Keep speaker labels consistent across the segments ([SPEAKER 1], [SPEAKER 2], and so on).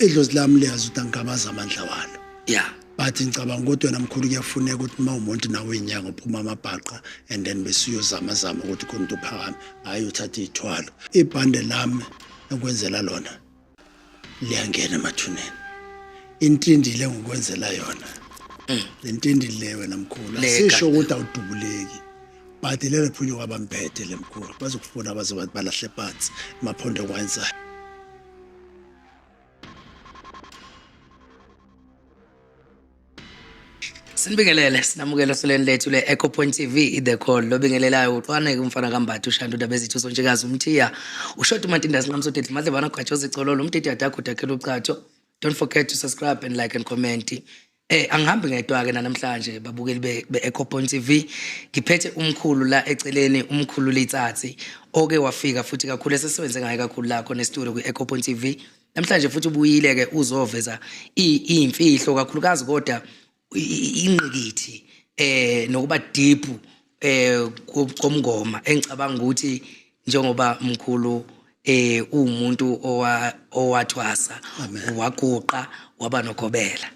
[SPEAKER 1] Idlozi lami liyazi ukuthi angigabazi amandla walo.
[SPEAKER 2] Yeah.
[SPEAKER 1] But ngicabanga ukuthi wena mkhulu kuyafuneka ukuthi uma umuntu nawe inyanga uphuma amabhaqa and then bese uyozama zama ukuthi khona into uphakame, hayi uthathe ithwalo. Ibhande lami engikwenzela lona liyangena emathuneni. Intindi le ngikwenzela yona. Le ntindi le wena mkhulu asisho ukuthi awudubuleki. But lelo phunyuka abamphethe le mkhulu bazokufuna baze balahle phansi emaphondo kwenza.
[SPEAKER 2] Sinibingelele sinamukele ohlelweni lethu le-Echo Point TV i-The Call lobingelelayo uxwaneke umfana kaMbatha ushanda udaba ezithu sontshikazi umthiya ushota umantinda sinqamsodedla madlebana gwajoza icololo umdidi adakho udakhela ucatho. Don't forget to subscribe and like and comment. Angihambi ngedwa-ke namhlanje babukeli be-Echo Point TV, ngiphethe umkhulu la eceleni, umkhulu Letsatsi oke wafika futhi kakhulu esesebenze ngaye kakhulu la khona e-studio kwi-Echo Point TV. Namhlanje futhi ubuyile-ke uzoveza iy'mfihlo kakhulukazi kodwa ingqikithi nokuba deep komngoma engicabanga ukuthi njengoba mkhulu uwumuntu owathwasa waguqa waba nogobela,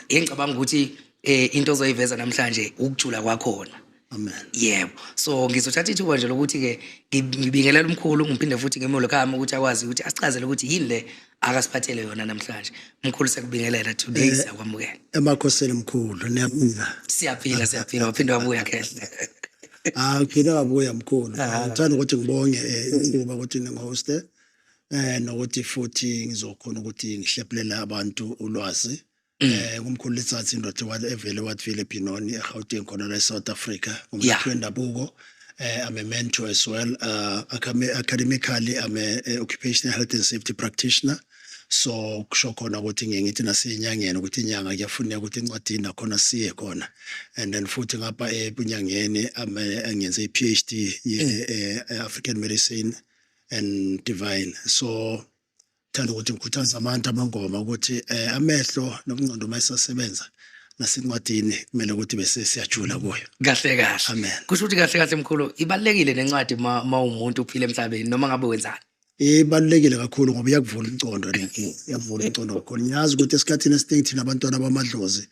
[SPEAKER 2] engicabanga ukuthi into ozoyiveza namhlanje ukujula kwakhona.
[SPEAKER 1] Amen.
[SPEAKER 2] Yebo, so ngizothatha ithuba nje lokuthi ke ngibingelele umkhulu, ngiphinde futhi ngimwelcome ukuthi akwazi ukuthi asichazele ukuthi yini le akasiphathele yona namhlanje. Mkhulu, siyakubingelela today, siyakwamukela.
[SPEAKER 1] Emakhosini mkhulu, niyaphila?
[SPEAKER 2] Siyaphila, siyaphila. Waphinde wabuya khehle.
[SPEAKER 1] Ah, ngiphinde ngabuya mkhulu. Ngithanda ukuthi ngibonge ithuba ukuthi ningihoste nokuthi futhi ngizokhona ukuthi ngihlephulele abantu ulwazi. Kumkhulu Letsatsi indoda evele Wattville eBenoni eGauteng khona la eSouth Africa, ngumlaphi wendabuko. I'm a mentor as well. Academically I'm a occupational health and safety practitioner. So kusho khona ukuthi ngiye ngithi nasenyangeni ukuthi inyanga kuyafuneka ukuthi encwadini nakhona siye khona, and then futhi ngapha ebunyangeni ngenze i-PhD ye African medicine and divine. So thanda ukuthi ngikhuthaza abantu abangoma ukuthi amehlo nomngqondo uma esasebenza nasencwadini kumele ukuthi bese siyajula kuyo.
[SPEAKER 2] Kahle kahle.
[SPEAKER 1] Amen.
[SPEAKER 2] Kusho ukuthi kahle kahle mkhulu ibalulekile nencwadi ma umuntu uphila emhlabeni noma ngabe wenzani.
[SPEAKER 1] Ibalulekile kakhulu ngoba iyakuvula umcondo, iyakuvula umcondo kakhulu. Ngiyazi ukuthi esikhathini esiningi thina abantwana bamadlozi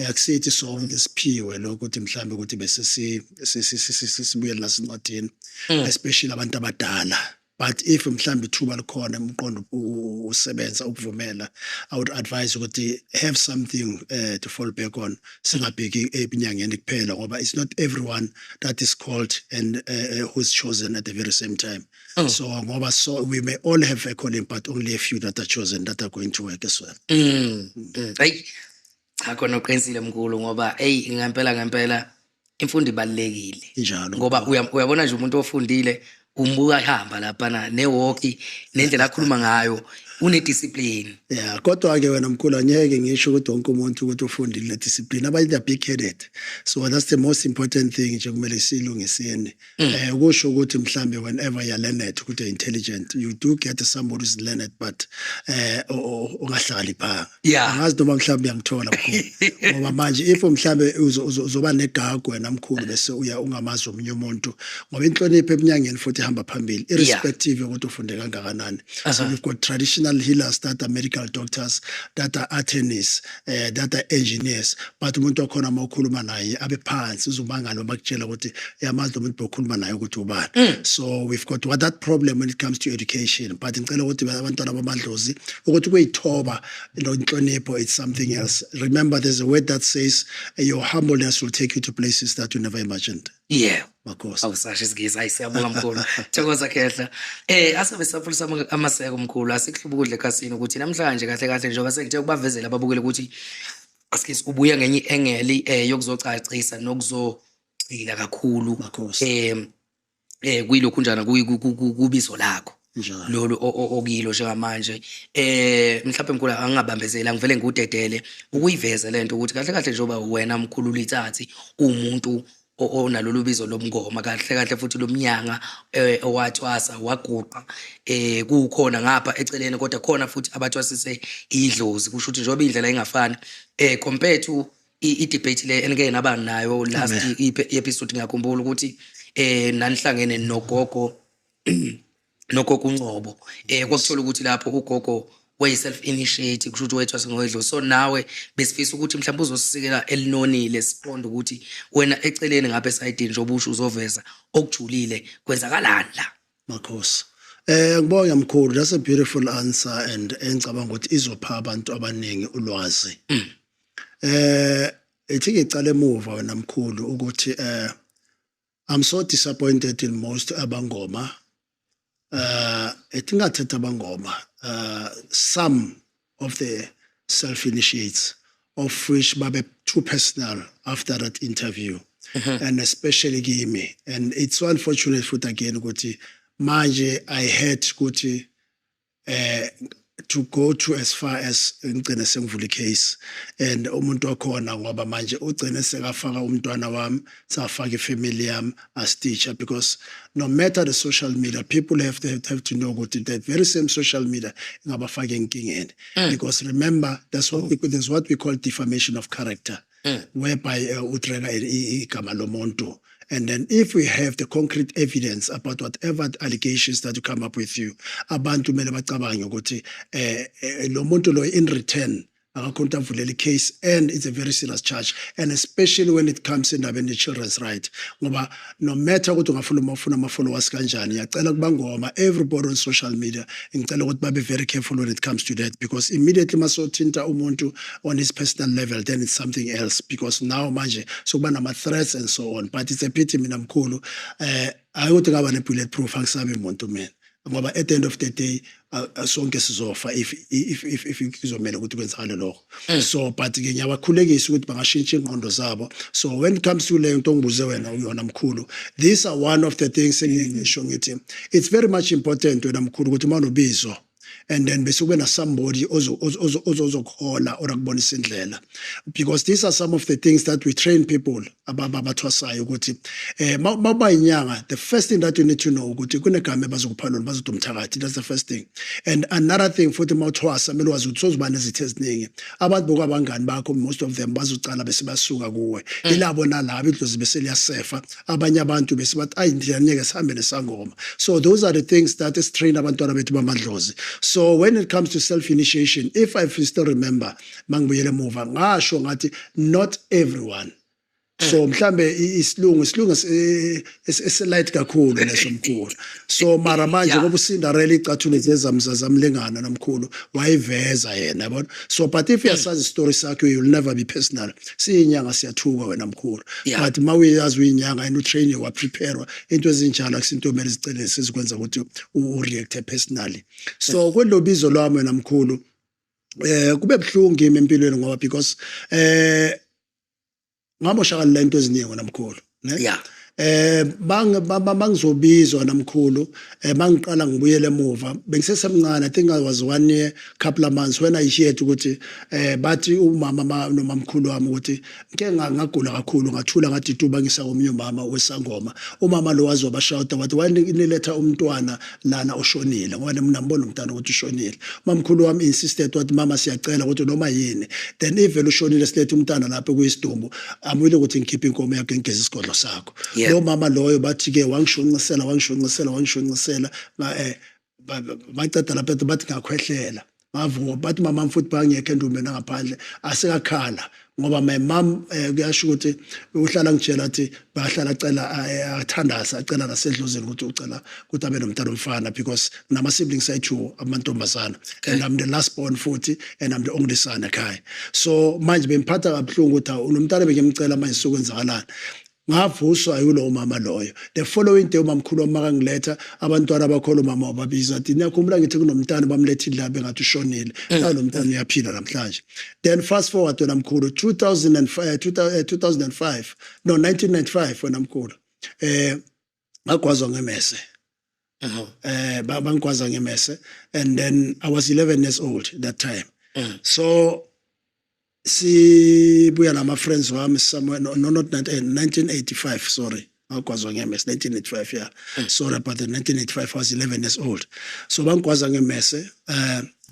[SPEAKER 1] akusithi sonke siphiwe lokho ukuthi mhlambe ukuthi bese sibuyele nasencwadini, especially abantu abadala. But if mhlambe ithuba likhona, umqondo usebenza ukuvumela, I would advise ukuthi have something to fall back on, singabheki ebunyangeni kuphela ngoba it's not everyone that is called and who is chosen at the very same time. So ngoba so we may all have a calling, but only a few that are chosen that are going to work as well.
[SPEAKER 2] Hayi cha, khona uqinisile mkhulu ngoba hey, ngempela ngempela imfundo ibalulekile.
[SPEAKER 1] Injalo.
[SPEAKER 2] Ngoba uyabona nje umuntu ofundile umbuka ehamba laphana newalk nendlela akhuluma ngayo une-discipline.
[SPEAKER 1] Yeah, kodwa ke wena mkhulu angeke ngisho ukuthi wonke umuntu ukuthi ufundile discipline. Abanye they are big headed. So that's the most important thing nje kumele silungiseni. Kusho ukuthi mhlambe whenever you are learned ukuthi you're intelligent, you do get somebody who's learned but ongahlakaniphanga. Angazi noma mhlambe uyangithola mkhulu. Ngoba manje if mhlambe uzoba negagu wena mkhulu bese uya ungamazi omunye umuntu, ngoba inhlonipho ebunyangeni futhi ihamba phambili irrespective yokuthi ufunde kangakanani. So we've got traditional healers that are medical doctors, that are attorneys, that are engineers, but umuntu wakhona uma ukhuluma naye abe phansi uzumangala uma kutshela ukuthi yamazi lo muntu bokhuluma naye ukuthi ubani. So we've got what that problem when it comes to education, but ngicela ukuthi abantwana bamadlozi ukuthi kuyithoba inhlonipho, it's something else. Remember, there's a word that says your humbleness will take you to places that you never imagined. Makhosi.
[SPEAKER 2] Awusasho isingisi, hayi siyabonga mkhulu. Thokoza khehla. Asabe saphulisa amaseko mkhulu, asikuhluba ukudla ekhasini ukuthi namhlanje kahle kahle njengoba sengithe ukubavezela ababukeli ukuthi asikisi ubuye ngenye engeli yokuzocacisa nokuzogxila kakhulu
[SPEAKER 1] Makhosi.
[SPEAKER 2] Kuyilokhu njana kubizo lakho
[SPEAKER 1] Njalo.
[SPEAKER 2] Lolu okilo njengamanje. Mhlawumbe mkhulu angingabambezeli, angivele ngudedele ukuyiveza lento ukuthi kahle kahle njengoba wena mkhulu Letsatsi uwumuntu onalolu bizo lomngoma kahle kahle futhi lomnyanga owathwasa waguqa kukhona ngapha eceleni kodwa khona futhi abathwasise idlozi, kusho ukuthi njengoba indlela ingafani compared to i-debate le enike naba nayo last
[SPEAKER 1] Amen.
[SPEAKER 2] I-episode, ngiyakhumbula ukuthi nanihlangene nogogo uNgcobo, kwakuthola ukuthi lapho ugogo Wayi-self initiate, kusho ukuthi wayethwasa ngowedlozi. So nawe besifisa ukuthi mhlawumbe uzosisikela elinonile, siqonde ukuthi wena eceleni ngapha esayidini, njengoba usho uzoveza okujulile, kwenzakalani la?
[SPEAKER 1] Makhosi. Ngibonge mkhulu, that's a beautiful answer and engicabanga ukuthi izopha abantu abaningi ulwazi. Ithi ngicala emuva, wena mkhulu, ukuthi I'm so disappointed in most abangoma. Ethi ngathetha abangoma, some of the self initiates, of which babe too personal after that interview and especially kimi, and it's so unfortunate futhi again ukuthi manje I had ukuthi to go to as far as ngigcine sengivula icase and umuntu wakhona, ngoba manje ugcine sekafaka umntwana wami, safaka ifamily yami as teacher, because no matter the social media, people have to know ukuthi the very same social media ingabafaka enkingeni, because remember, there's what we call defamation of character, whereby udraga igama lomuntu, and then if we have the concrete evidence about whatever allegations that you come up with you, abantu kumele bacabange ukuthi lo muntu lo in return akakhona ukuthi avulele case, and it's a very serious charge, and especially when it comes endabeni ye-children's right, ngoba no matter ukuthi ungafuna uma ufuna ama-followers kanjani, ngiyacela kubangoma, everybody on social media, ngicela ukuthi babe very careful when it comes to that, because immediately masothinta umuntu on his personal level, then it's something else, because now manje sokuba nama-threats and so on. But it's a pity, mina mkhulu, ayikuthi ngaba ne-bullet proof, angisabi muntu mina, ngoba at the end of the day sonke sizofa if kuzomela ukuthi kwenzakale lokho. So but ke ngiyabakhulekisa ukuthi bangashintsha ingqondo zabo. So when it comes to leyo nto ongibuze wena uyona mkhulu, these are one of the things engingisho ngithi it's very much important, wena mkhulu, ukuthi uma unobizo and then bese kube na somebody ozokuhola or akubonisa indlela, because these are some of the things that we train people abathwasayo ukuthi mawuba inyanga, the first thing that you need to know ukuthi kunegama ebazokupha lona, bazothi umthakathi. That's the first thing. And another thing futhi, mawuthwasa kumele wazi ukuthi sozoba nezitha eziningi. Abantu bokwabangani bakho, most of them bazocala bese basuka kuwe, ilabo nalabo idlozi bese liyasefa abanye abantu, bese bathi, "Ayi, ndiyanyeke sihambe nesangoma." So those are the things that esitrain abantwana bethu bamadlozi. So when it comes to self initiation, if I still remember, mangibuyele emuva, ngasho ngathi not everyone. So mhlambe isilungu esilight kakhulu leso, mkhulu. So mara manje ngoba uCinderella icathulo zezamza zamlingana nomkhulu, wayiveza yena, yabona. So but if uyasazi story sakho, you'll never be personal. Siyinyanga siyathuka, wena mkhulu, but mawuyazi uyinyanga and utrain, waprepare, into ezinjalo akusinto kumele zicele sizikwenza ukuthi ureact personally. So kwelo bizo lwami, wena mkhulu, kube buhlungu kimi empilweni, ngoba because ngamoshakala lento eziningi, wena mkhulu, ne? Bangizobizwa namkhulu, mangiqala ngibuyele emuva, bengisesemncane, I think I was one year, couple of months, when I heard ukuthi bathi umama nomamkhulu wami ukuthi ngike ngagula kakhulu, ngathula, ngathi tuba ngisa komunye umama wesangoma. Umama lo wazi wabashouta, wathi, "Why niletha umntwana lana oshonile?" Ngoba mina ngibona umntwana ukuthi ushonile. Mamkhulu wami insisted, wathi, "Mama, siyacela ukuthi noma yini, then even ushonile, silethe umntwana lapho kuyisidumbu, amuyile ukuthi ngikhiphe inkomo yakho, ngigeze isigodlo sakho." Lo mama loyo bathi ke wangishunqisela, wangishunqisela, wangishunqisela, baceda lapho bathi ngakhwehlela, ngavuka. Bathi mama futhi bangekho endumbeni ngaphandle, asekakhala, ngoba my mom kuyasho ukuthi uhlala ngitshela athi bahlala acela, athandaza, acela nasedlozini ukuthi ucela ukuthi abe nomntana omfana, because nama siblings ayi-two amantombazana and I'm the last born futhi and I'm the only son ekhaya. So manje bemphatha kabuhlungu ukuthi hawu, unomntana bengimcela, manje sokwenzakalani? Ngavuswa yilowo mama loyo. The following day umamkhulu wami makangiletha abantwana abakhona, umama wababiza, athi, "Niyakhumbula ngithi kunomntana bamletha la bengathi ushonile? Nalo mntana uyaphila namhlanje." Then fast forward, wena mkhulu, 2005, 2005, no, 1995, wena mkhulu, ngagwazwa ngemese. Bangigwaza ngemese and then I was 11 years old that time. So sibuya nama friends wami somewhere, no, not 1985, sorry, ngagwazwa ngemese 1985, yeah, sorry about the 1985. I was 11 years old. So bangigwaza ngemese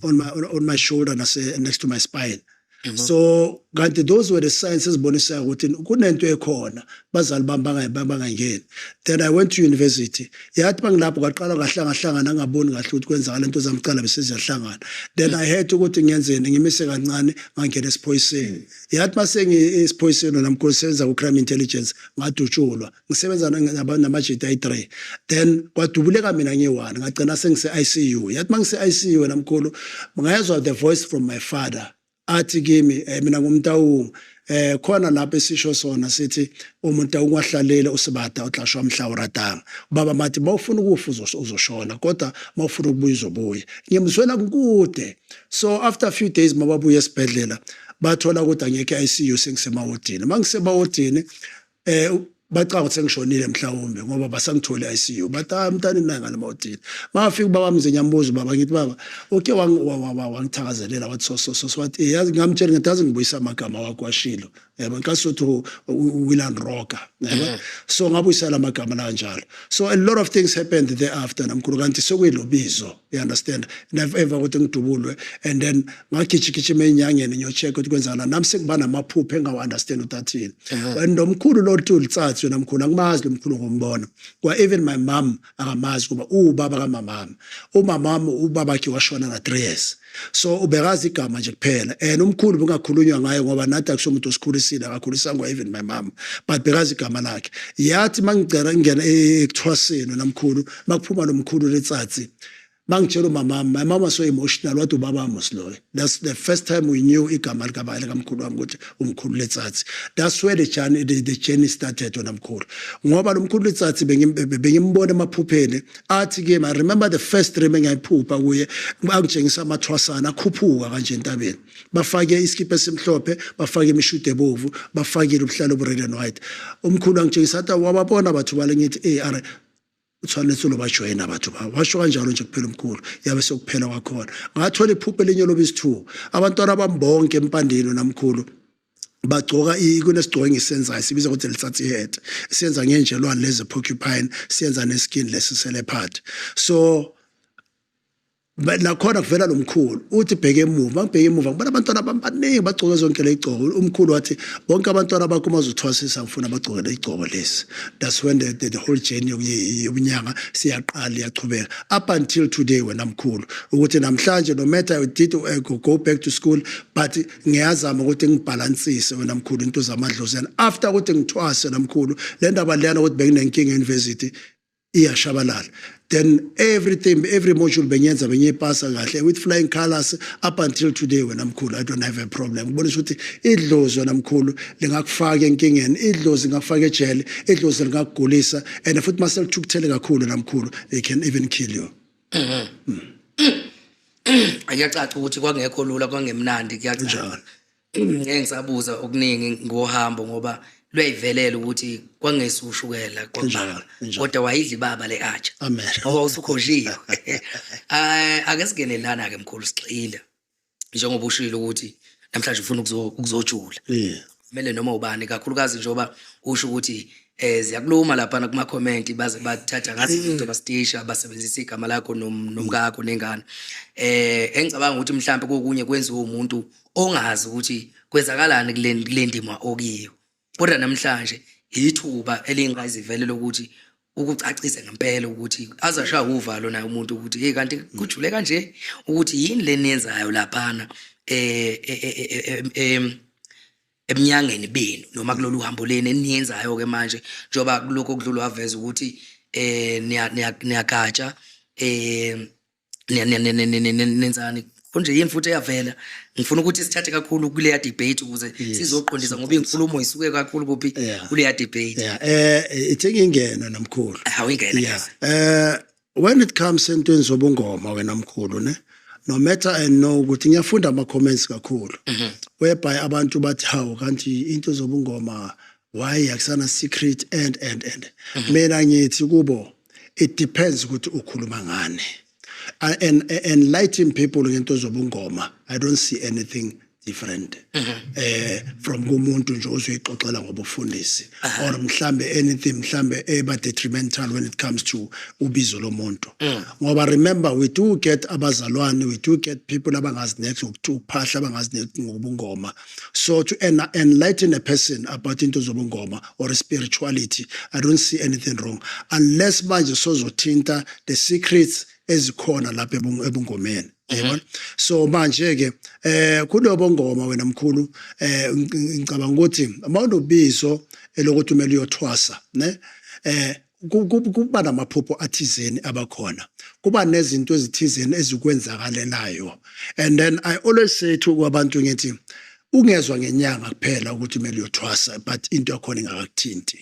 [SPEAKER 1] on my shoulder nase next to my spine. So kanti those were the signs ezibonisayo ukuthi kunento ekhona, bazali bami bangangeni. Then I went to university. Yathi bangilapho kwaqala ngahlangahlangana, ngaboni kahle ukuthi kwenzakala into zamcala bese ziyahlangana. Then I had ukuthi ngiyenzeni, ngimise kancane, ngangena esiphoyiseni. Yathi mase esiphoyiseni namkho sebenza ku crime intelligence, ngadutshulwa ngisebenza namajita ayi-3, then kwadubuleka mina ngiyi-1, ngagcina sengise-ICU. Yathi mangise-ICU namkhulu, ngayezwa the voice from my father athi kimi, mina nguMtaung, khona lapho esisho sona sithi umuntu awungahlalele usibada utlashwa mhla uratanga. Baba mathi mawufuna ukufa uzoshona, kodwa mawufuna ukubuya uzobuya. Ngimzwela kude. So after a few days mababuya esibhedlela, bathola ukuthi angekho e-ICU, sengisemawodini. Mangisemawodini, bacanga ukuthi sengishonile mhlawumbe ngoba basangithole i-ICU. Bathi, "Ah, mntani naye ngale mawodini." Mafika ubaba mze, ngiyambuza ubaba, ngithi, "Baba, uke wangithakazelela wathi so so so so." Wathi, "Yazi," ngamtshela ngithi, "Yazi ngibuyisa amagama wakho washilo, yabo, nkasothi uWillan Rocker, yabo." So ngabuyisela amagama la kanjalo. So a lot of things happened thereafter namkhulu, kanti sekuyilobizo, you understand? Never ever ukuthi ngidubulwe and then ngagijigijima enyangeni ngiyo-check ukuthi kwenzakala nami, sekuba namaphupho engawa-understand ukuthi athini. And nomkhulu lo Letsatsi yona mkhulu, angimazi lo mkhulu ngombona kwa, even my mom akamazi kuba uwubaba kamamami. Umamami ubaba wakhe washona na 3 years, so ubekazi igama nje kuphela. And umkhulu bungakhulunywa ngaye ngoba nathi akusomuntu osikhulisile, akakhulisangwa even my mom, but bekazi igama lakhe. Yathi mangicela ngingena ekuthwaseni namkhulu, makuphuma lo mkhulu Letsatsi, bangitshela umama, my mama was so emotional, wathi, "Ubaba mos loyo." That's the first time we knew igama likababa likamkhulu wami ukuthi umkhulu Letsatsi. That's where the journey started wona mkhulu, ngoba lo mkhulu Letsatsi bengimbona emaphupheni. Athi ke, I remember the first dream engayiphupha kuye, angitshengisa amathwasana akhuphuka kanje entabeni, bafake iskipa esimhlophe, bafake imishudo ebovu, bafakile ubuhlalo obu-red and white. Umkhulu angitshengisa, athi, "Wababona bathu bale?" Ngithi, "Eh, are tshwanetse lo ba joina batho ba." Washo kanjalo nje kuphela umkhulu, yabe sekuphela kwakhona. Ngathola iphupho elinye lobisi-2, abantwana bami bonke empandeni namkhulu bagcoka kunesigcoke engisenzayo, sibiza ukuthi Letsatsi hat, siyenza ngenjelwane lezi porcupine, siyenza neskin lesi seleopard. So nakhona kuvela lo mkhulu, uthi, "Bheke emuva." Ngibheke emuva, ngibona abantwana bami baningi bagcoke zonke le igcoko. Umkhulu wathi, "Bonke abantwana bakho uma uzothwasisa, ngifuna bagcoke le igcoko lesi." That's when the whole journey yobunyanga siyaqala, iyachubeka up until today wena mkhulu, ukuthi namhlanje no matter I did go back to school, but ngiyazama ukuthi ngibhalansise wena mkhulu into zamadlozi. And after ukuthi ngithwase namkhulu, le ndaba leyana ukuthi benginenkinga e-university iyashabalala. Then everything, every module bengiyenza, bengiyipasa kahle with flying colors up until today wena mkhulu. I don't have a problem. Kubonisa ukuthi idlozi wena mkhulu lingakufaka enkingeni, idlozi lingakufaka ejele, idlozi lingakugulisa, and futhi mase lithukuthele kakhulu namkhulu, they can even kill you.
[SPEAKER 2] Kuyacaca ukuthi kwangekho lula, kwangemnandi, kuyacaca.
[SPEAKER 1] Njalo.
[SPEAKER 2] Ngeke ngisabuza okuningi ngohambo ngoba luyayivelela ukuthi kwangesushukela kwakubaba.
[SPEAKER 1] Njalo, njalo.
[SPEAKER 2] Kodwa wayidla ibaba le atsha.
[SPEAKER 1] Amen.
[SPEAKER 2] Ngoba usukhoshiwe. Ake singene lana ke mkhulu, sixile. Njengoba ushilo ukuthi namhlanje ufuna ukuzojula. Kumele noma ubani, kakhulukazi njengoba usho ukuthi ziyakuluma lapha kuma comment, baze bathatha ngathi izinto bastisha, basebenzisa igama lakho nomkakho nengane. Engicabanga ukuthi mhlawumbe kokunye kwenziwa umuntu ongazi ukuthi kwenzakalani kule ndima okiyo. Kodwa namhlanje ithuba elingayizivele lokuthi ukucacise ngempela ukuthi azashaya uvalo naye umuntu ukuthi, hey, kanti kujule kanje, ukuthi yini le niyenzayo laphana eminyangeni benu noma kulolu hambo leni eniyenzayo ke manje, njengoba kulokho okudlula waveza ukuthi niyagatsha, nenzani konje, yini futhi eyavela. Ngifuna ukuthi sithathe kakhulu kuleya debate ukuze sizoqondisa, ngoba inkulumo isuke kakhulu kuphi kuleya debate.
[SPEAKER 1] Yeah, ithi ngingena namkhulu.
[SPEAKER 2] Hawu, ingene.
[SPEAKER 1] When it comes entweni zobungoma wena mkhulu ne, no matter I know ukuthi ngiyafunda ama comments kakhulu whereby abantu bathi, "Hawu, kanti into zobungoma why akusana secret?" And mina ngithi kubo, it depends ukuthi ukhuluma ngani. And enlighten people ngento zobungoma, I don't see anything. Different from kumuntu nje ozoyixoxela ngobufundisi or mhlambe anything mhlambe eba detrimental when it comes to ubizo lomuntu, ngoba remember, we do get abazalwane, we do get people abangazi next ukuphahla, abangazi next ngobungoma. So to enlighten a person about into zobungoma or spirituality, I don't see anything wrong unless manje sozothinta the secrets ezikhona lapha ebungomeni, yabona. So manje ke kulobo ngoma, wena mkhulu, ngicabanga ukuthi mawunobizo elokuthi kumele uyothwasa, ne kuba namaphupho athizeni abakhona, kuba nezinto ezithizeni ezikwenzakalelayo. And then I always say to kwabantu, ngithi ungezwa ngenyanga kuphela ukuthi kumele uyothwasa, but into yakhona ingakakuthinti.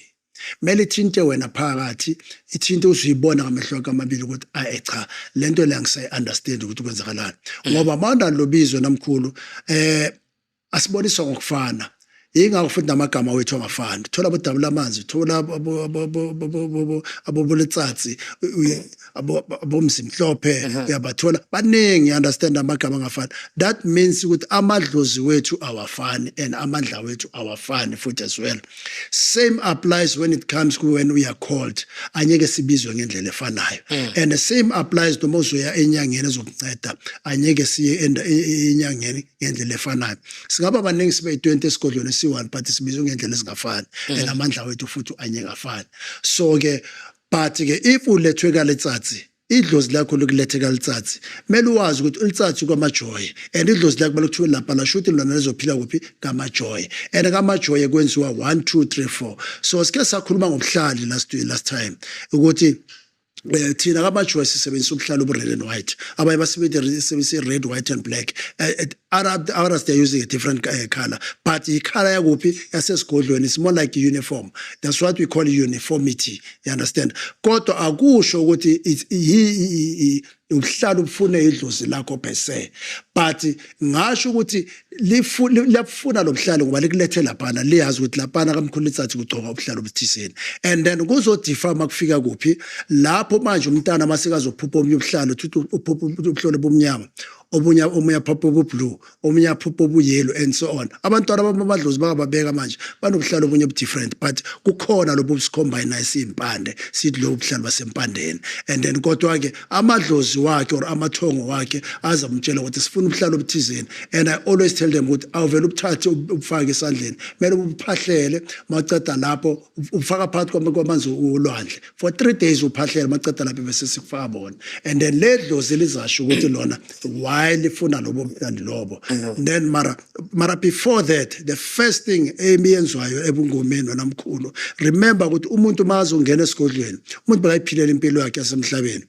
[SPEAKER 1] Kumele ithinte wena phakathi, ithinte uzuyibona ngamehlo akho amabili ukuthi ayi cha, lento le angisayi-understand ukuthi kwenzakalani, ngoba mawunalo bizo namkhulu, asiboniswa ngokufana. Yingakho futhi namagama wethu angafani. Thola abodabula amanzi, thola aboboletsatsi, abomzimhlophe, uyabathola baningi, understand, amagama angafani. That means ukuthi amadlozi wethu awafani and amandla wethu awafani futhi as well. Same applies when it comes to when we are called. Anyeke sibizwe ngendlela efanayo, and the same applies noma uzoya enyangeni ezokunceda. Anyeke siye enyangeni ngendlela efanayo. Singaba baningi, sibe 20 esigodlweni esi-1, but sibizwe ngendlela ezingafani and amandla wethu futhi anyeke afani. So ke, but ke if ulethwe kaletsatsi, idlozi lakho likulethe kalitsatsi, kumele uwazi ukuthi ulitsatsi kwamajoye and idlozi lakho kumele kuthiwe lapha la, shuthi lona lizophila kuphi? Kamajoye. And kamajoye kwenziwa 1 2 3 4. So sike sakhuluma ngobuhlali last time ukuthi thina kamajoye sisebenzisa ubuhlali obu-red and white, abanye basebenzisa i-red, white and black. Others, they're using a different color, but i-color yakuphi? Yasesigodlweni. It's more like uniform. That's what we call uniformity, you understand? Kodwa akusho ukuthi ubuhlali ubufune idlozi lakho per se, but ngasho ukuthi liyabufuna lo buhlali ngoba likulethe laphana, liyazi ukuthi laphana kamkhulu litsathi kugcoka ubuhlali obuthizeni. And then kuzo-differ makufika kuphi lapho manje umntana masekazophupha omunye ubuhlali, uthi uphupha ubuhloli obumnyama, omunye aphupha obu-blue, omunye aphupha obu-yellow and so on. Abantwana bamadlozi bangababeka manje banobuhlali obunye obu-different, but kukhona lobu busi-combine siyimpande, sithi lobu buhlali basempandeni. And then kodwa-ke amadlozi wakhe or amathongo wakhe azamtshela ukuthi sifuna ubuhlali obuthizeni. And I always tell them ukuthi awuvele ubuthathe ubufake esandleni, kumele ubuphahlele. Maceda lapho ubufaka phakathi kwamanzi olwandle for 3 days, uphahlele. Maceda lapho bese sikufaka bona. And then le dlozi lizasho ukuthi lona why lifuna lobo buhlali lobo. Then mara before that, the first thing emiyenzwayo ebungomeni, wena mkhulu, remember ukuthi umuntu makazongena esigodlweni, umuntu bekayiphilela impilo yakhe yasemhlabeni,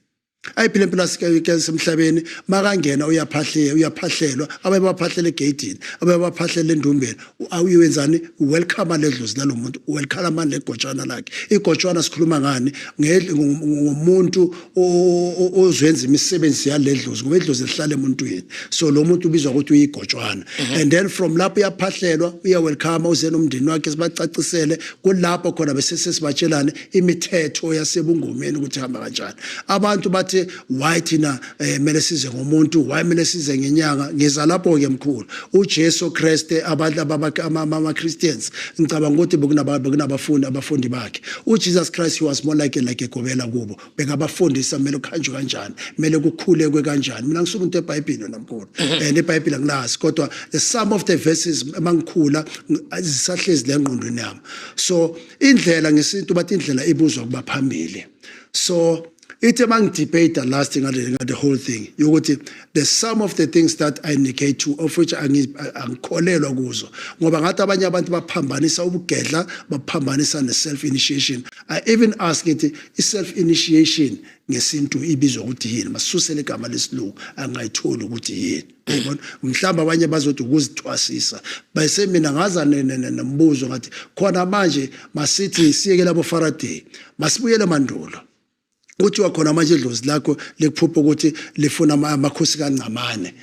[SPEAKER 1] ayiphile impilo yasemhlabeni. Makangena uyaphahleka, uyaphahlelwa. Abaye baphahlela egeyidini, abaye baphahlela endumbeni. Awuyenzani? Welcome ledlozi lalo muntu, welcome manje legotshana lakhe. Igotshwana sikhuluma ngani? Ngomuntu ozwenza imisebenzi yaledlozi, ngoba idlozi lihlala emuntwini. So lo muntu ubizwa ukuthi uyigotshwana. And then from lapho uyaphahlelwa, uya welcome, uze nomndeni wakhe, sibacacisele. Kulapho khona bese sesibatshelane imithetho yasebungomeni ukuthi hamba kanjani. Abantu bathi why thina kumele size ngomuntu, why kumele size ngenyanga? Ngiza lapho ke mkhulu. uJesu Christ, abantu ama Christians, ngicabanga ukuthi bekunabafundi, abafundi bakhe. uJesus Christ, he was more like egobela kubo, bekabafundisa kumele kuhanjwe kanjani, kumele kukhulekwe kanjani. Mina ngisuka into eBhayibheli namkhulu, and iBhayibheli angilazi, kodwa the some of the verses mangikhula zisahlezi lengqondweni yami. So indlela ngesintu bathi indlela ibuzwa kuba phambili. So ithe mangi-debate last ngale the whole thing yokuthi the some of the things that I negate to, of which angikholelwa kuzo, ngoba ngathi abanye abantu baphambanisa ubugedla, baphambanisa ne-self initiation. I even ask ngithi i-self initiation ngesintu ibizwa ukuthi yini? Masisusele igama lesilungu, angayitholi ukuthi yini, yabona. Mhlawumbe abanye bazothi ukuzithwasisa, bese mina ngaza nombuzo ngathi khona manje masithi siyeke labo Faraday, masibuyele mandulo. Kuthiwa khona manje idlozi lakho likuphupha ukuthi lifuna amakhosi kaNcamane.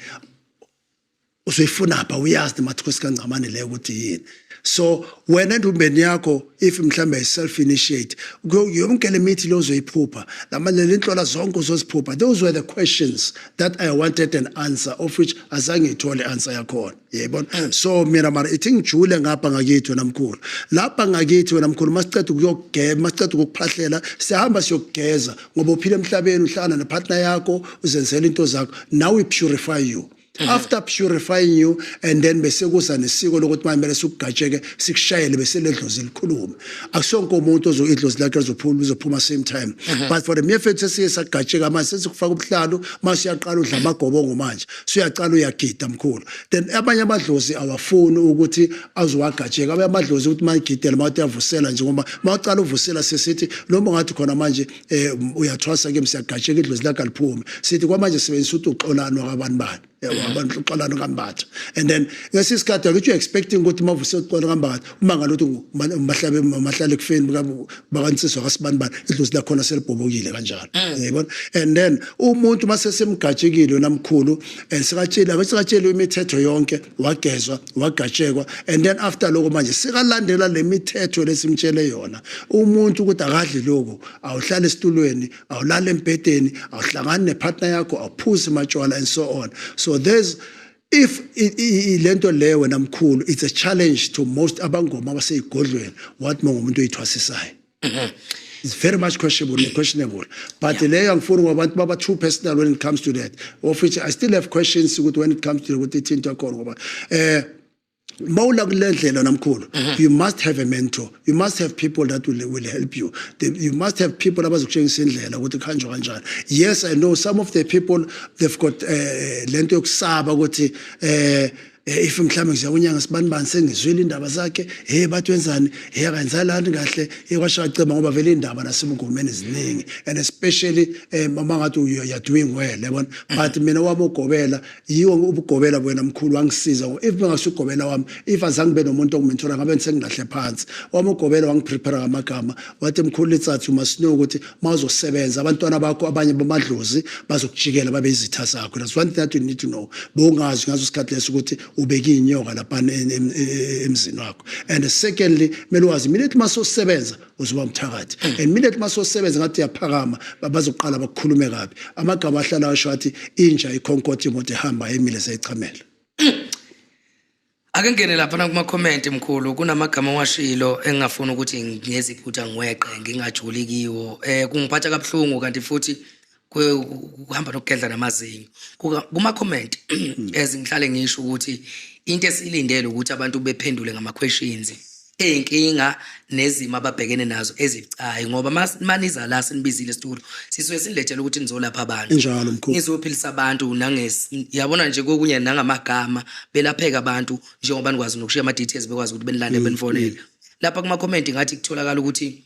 [SPEAKER 1] Uzoyifuna pha? Uyazi nemathukhosi kaNgcamane leyo ukuthi yini. So wena endumbeni yakho, if mhlambe self initiate, yonke le mithi lo uzoyiphupha, lama leli nhlola zonke uzoziphupha. Those were the questions that I wanted an answer, of which azange ngithole answer yakhona, yayibona. So mina mara ithi ngijule ngapha ngakithi, wena mkhulu, lapha ngakithi, wena mkhulu, masiceda ukuyogeza, masiceda ukukuphahlela, siyahamba siyokugeza, ngoba uphila emhlabeni, uhlala nepartner yakho, uzenzela into zakho. Now we purify you. After purifying you, and then bese kuza nesiko lokuthi manje kumele sikugatsheke, sikushayele, bese ledlozi likhulume. Akusonke umuntu ozo idlozi lakhe lizophuma, lizophuma same time, but for the mere fact sesiye sagatsheka manje, sesikufaka ubuhlalu mase uyaqala udla amagobongo manje, suyaqala uyagida, mkhulu. Then abanye amadlozi awafuni ukuthi azowagatsheka. Abanye amadlozi ukuthi mayigidela, mawuthi uyavusela nje, ngoba mawucala uvusela, sesithi noma ngathi khona manje uyathwasa ke, siyagatsheka, idlozi lakhe aliphume. Sithi kwamanje sebenzisa ukuthi uxolano kabani bani, yabo, abantu uxolano kaMbatha. And then ngesikhathi isikhathi akithi you expecting ukuthi mavuse uxolano kaMbatha, uma ngalothi mahlabe mahlale ekufeni bakansizwa kasibani bani, idlozi lakhona selibhobokile kanjalo, yayibona. And then umuntu mase semgatshekile, namkhulu, and sekatshela, abesekatshela imithetho yonke, wagezwa, wagatshekwa, and then after lokho manje sekalandela le mithetho lesimtshele yona umuntu ukuthi akadli lokho, awuhlala esitulweni, awulala embhedeni, awuhlangani nepartner yakho, awuphuzi matshwala and so on. So there's if lento leyo, wena mkhulu, it's a challenge to most abangoma abaseyigodlweni. What more ngumuntu oyithwasisayo? It's very much questionable, but leyo angifuni ngoba abantu baba too personal when it comes to that, of which I still have questions ukuthi when it comes to ukuthi ithinto yakhona, ngoba mawula kule ndlela, namkhulu, you must have a mentor, you must have people that will help you. You must have people abazokutshengisa indlela ukuthi kuhanjwa kanjani. Yes, I know some of the people, they've got lento yokusaba ukuthi if mhlawumbe ngiziya kunyanga sibani bani, sengizwile indaba zakhe, hey, bathi wenzani, hey, akenzalani kahle, hey, kwashacema, ngoba vele indaba nasemngomeni ziningi, and especially uma ngathi you are doing well, yabona. But mina wami ugobela, yiwo ubugobela wena mkhulu, wangisiza. If bengasugobela wami, if azange ngibe nomuntu ongimentora, ngabe sengilahle phansi. Wami ugobela wangiprepare ngamagama, wathi, "Mkhulu Letsatsi, you must know ukuthi mawuzosebenza, abantwana bakho abanye bamadlozi bazokujikela babe izitha zakho. That's one thing that you need to know." Bowungazi ngaso isikhathi leso ukuthi ubeke inyoka lapha emzini wakho. And secondly, kumele wazi immediately masosebenza uzoba umthakathi, and immediately masosebenza ngathi uyaphakama, bazoqala bakukhulume kabi. Amagama ahlala asho, athi inja ikhonkotha imoto ehamba emile seyichamela.
[SPEAKER 2] Ake ngene lapha kuma-comment, mkhulu. Kunamagama owashilo engingafuni ukuthi ngeziphutha ngiweqe, ngingajuli kiwo. Kungiphatha kabuhlungu, kanti futhi kuhamba nokugedla namazinyo. Kuma-comment, as ngihlale ngisho ukuthi into esiyilindele ukuthi abantu bephendule ngama-questions ey'nkinga nezimo ababhekene nazo ezibucayi, ngoba maniza la, sinibizile esitulo, sisuke sinilethele ukuthi nizolapha abantu.
[SPEAKER 1] Injalo, mkhulu.
[SPEAKER 2] Nizophilisa abantu nanges yabona nje kokunye nangamagama belapheka abantu, njengoba nikwazi nokushiya ama-details, bekwazi ukuthi benilande, benifonele. Lapha kuma-comment ngathi kutholakala ukuthi,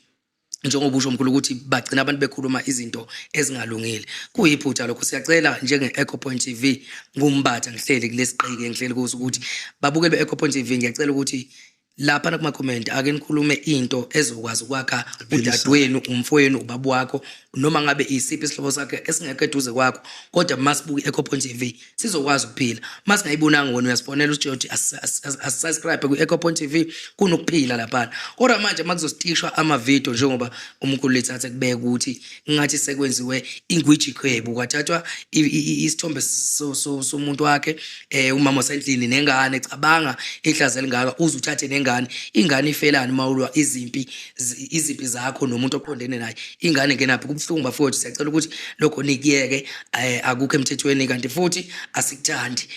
[SPEAKER 2] njengoba usho mkhulu, ukuthi bagcina abantu bekhuluma izinto ezingalungile. Kuyiphutha lokho. Siyacela njenge-Echo Point TV, ngumbatha ngihleli kulesiqike ngihleli kuso, ukuthi babukele be-Echo Point TV, ngiyacela ukuthi lapha kuma-comment ake nikhulume into ezokwazi ukwakha udadewenu, umfowenu, ubaba wakho, noma ngabe isiphi isihlobo sakhe esingekho eduze kwakho. Kodwa masibuka i-Echo Point TV sizokwazi ukuphila. Masingayibonanga, wena uyasifonela, usitshela ukuthi asisubscribe kwi-Echo Point TV, kunokuphila laphana. Kodwa manje makuzositishwa amavidiyo, njengoba umkhulu Letsatsi kubeka ukuthi ngathi sekwenziwe ingwijikhwebu, kwathathwa isithombe somuntu wakhe, umama osendlini nengane. Cabanga ihlazo elingaka, uze uthathe nengane. Ingane ifelani mawulwa izimpi zakho nomuntu oqondene naye? Ingane ngenaphi? Kubuhlungu, bafowethu. Siyacela ukuthi lokho nikuyeke, akukho emthethweni, kanti futhi asikuthandi.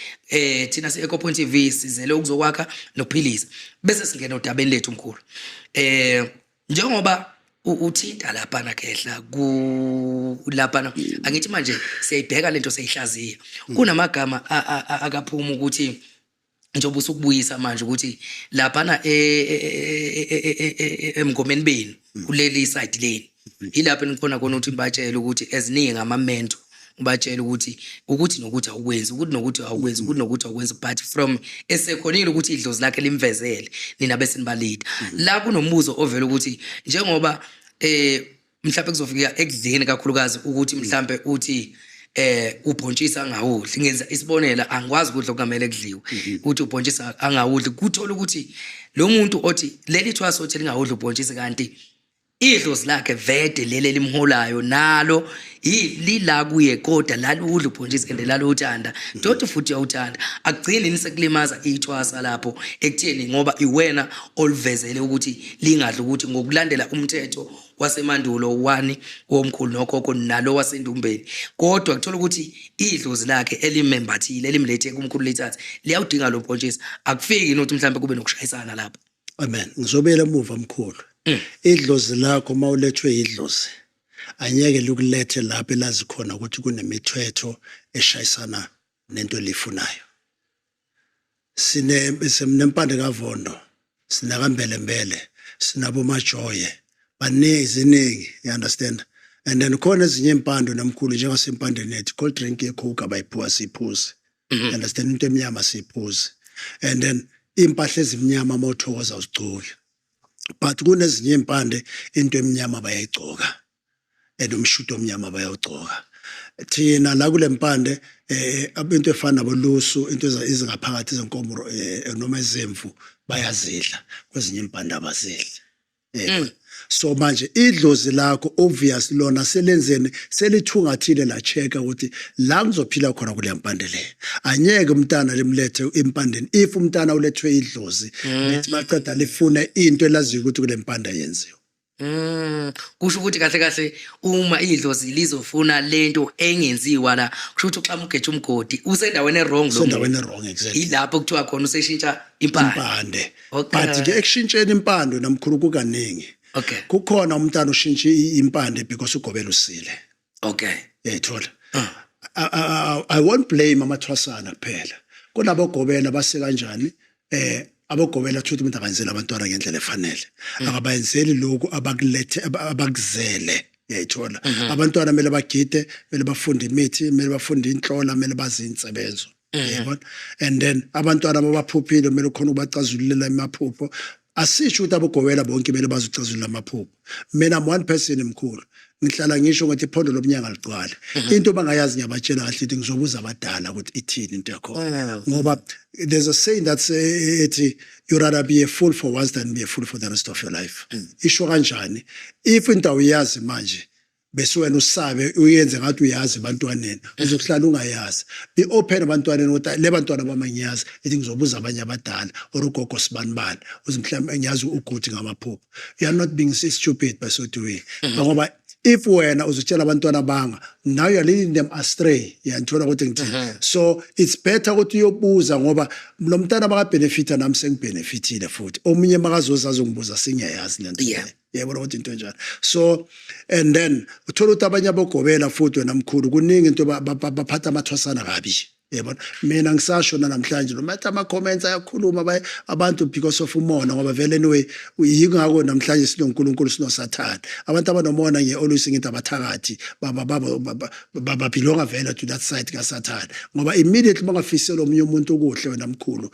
[SPEAKER 2] Thina si-Echo Point TV sizele ukuzokwakha nokuphilisa. Bese singena odabeni lethu, mkhulu. Njengoba uthinta lapha nakhehla ku lapha, angithi manje siyayibheka lento, siyayihlaziya. Kunamagama akaphuma ukuthi njengoba usukubuyisa manje ukuthi laphana emngomeni benu kuleli side leni, ilapho enikhona khona ukuthi nibatshele ukuthi eziningi ngamamento, ubatshele ukuthi nokuthi awukwenzi, ukuthi nokuthi awukwenzi, ukuthi nokuthi awukwenzi, but from esekhonile ukuthi idlozi lakhe limvezele nina bese nibalida. La kunombuzo ovela ukuthi njengoba mhlawumbe kuzofika ekudleni kakhulukazi, ukuthi mhlawumbe uthi Ubhontshisi angawudli, ngenza isibonela, angikwazi ukudla okungamele kudliwe, ukuthi ubhontshisi angawudli. Kuthola ukuthi lo muntu othi leli thwasa othi lingawudli ubhontshisi, kanti idlozi lakhe vede leli elimholayo nalo lila kuye, kodwa laludla ubhontshisi and laluthanda toti futhi uyawuthanda. Akugcini yini sekulimaza ithwasa lapho ekutheni ngoba iwena oluvezele ukuthi lingadli, ukuthi ngokulandela umthetho wasemandulo wani womkhulu nokhokho nalo wasendumbeni, kodwa kuthola ukuthi idlozi lakhe elimembathile elimlethe kumkhulu lithathe liyawudinga lo bhontshisi? Akufiki yini ukuthi mhlawumbe kube nokushayisana lapho?
[SPEAKER 1] Amen. Ngizobuyela emuva, mkhulu. Idlozi lakho, mawulethwe idlozi, anyeke likulethe lapho elazi khona ukuthi kunemithetho eshayisana nento elifunayo. Sine Sinempande kaVondo, sinakambelembele, sinabo majoye, baningi, ziningi, you understand? And then khona ezinye impando namkhulu, njengasempandeni yethu, cold drink ye-Coke abayiphuwa siyiphuze. You understand? Into emnyama siyiphuze. And then impahla ezimnyama mawuthokoza uzigcoki. But kunezinye impande into emnyama bayayigcoka. And umshudo omnyama bayawugcoka. Thina la kule mpande into efana nabolusu, into ezingaphakathi zenkomo noma ezemvu bayazidla, kwezinye impande abazidli. So manje idlozi lakho obvious lona selenzeni, selithungathile, la checka ukuthi la ngizophila khona kule mpande le. Anyeke umntana limlethe empandeni if umntana ulethwe idlozi lithi maqeda lifune into elaziyo ukuthi kule mpande yenziwe.
[SPEAKER 2] Kusho ukuthi kahle kahle uma idlozi lizofuna lento engenziwa la, kusho ukuthi uxama ugeja umgodi, usendaweni e-wrong lo
[SPEAKER 1] Sendaweni
[SPEAKER 2] muntu.
[SPEAKER 1] Wrong, exactly.
[SPEAKER 2] Ilapho kuthiwa khona useshintsha impande.
[SPEAKER 1] Impande. But ke ekushintsheni impande namkhulu kukaningi. Kukhona umntana ushintsha impande because ugobela usile. Uyayithola? I won't blame amathwasana kuphela. Kunabogobela base kanjani, abogobela thuthi umuntu akenzeli abantwana ngendlela efanele, akabayenzeli lokhu abakulethe, abakuzele, uyayithola? Abantwana kumele bagide, kumele bafunde imithi, kumele bafunde inhlola, kumele bazi insebenzo, yabona? And then abantwana ababaphuphile kumele ukhona ukubacazululela amaphupho. Asisho ukuthi abogobela bonke kumele bazucazulula amaphupho. Mina I'm one person, mkhulu, ngihlala ngisho ukuthi iphondo lomnyanga ligcwale into bangayazi. Ngiyabatshela kahle ukuthi ngizobuza abadala ukuthi ithini into yakhona, ngoba there's a saying that's ethi you rather be a fool for once than be a fool for the rest of your life. Isho kanjani? If into awuyazi manje bese wena usabe uyenze ngathi uyazi ebantwaneni, uzohlala ungayazi. Be open ebantwaneni ukuthi le bantwana bami ngiyazi, ithi ngizobuza abanye abadala or ugogo sibani bani uze mhlawumbe ngiyazi ukuthi ngamaphupho. You are not being stupid by so doing, ngoba if wena uzotshela abantwana banga, now you are leading them astray, yanthola ukuthi ngithini? So it's better ukuthi uyobuza, ngoba lo mntana makabenefita, nami sengibenefitile futhi omunye makazoza azongibuza singiyayazi lento. Yebo, ukuthi into enjalo. So and then uthola ukuthi abanye abogobela futhi wena mkhulu, kuningi into baphatha amathwasana kabi, yebona? Mina ngisasho namhlanje, noma ethi ama-comments ayakhuluma abantu because of umona, ngoba vele anyway yingakho namhlanje sinoNkulunkulu, sinoSathane. Abantu abanomona ngiye always ngithi abathakathi, babelonga vele to that side kaSathane, ngoba immediately bangafisela omunye umuntu okuhle, wena mkhulu,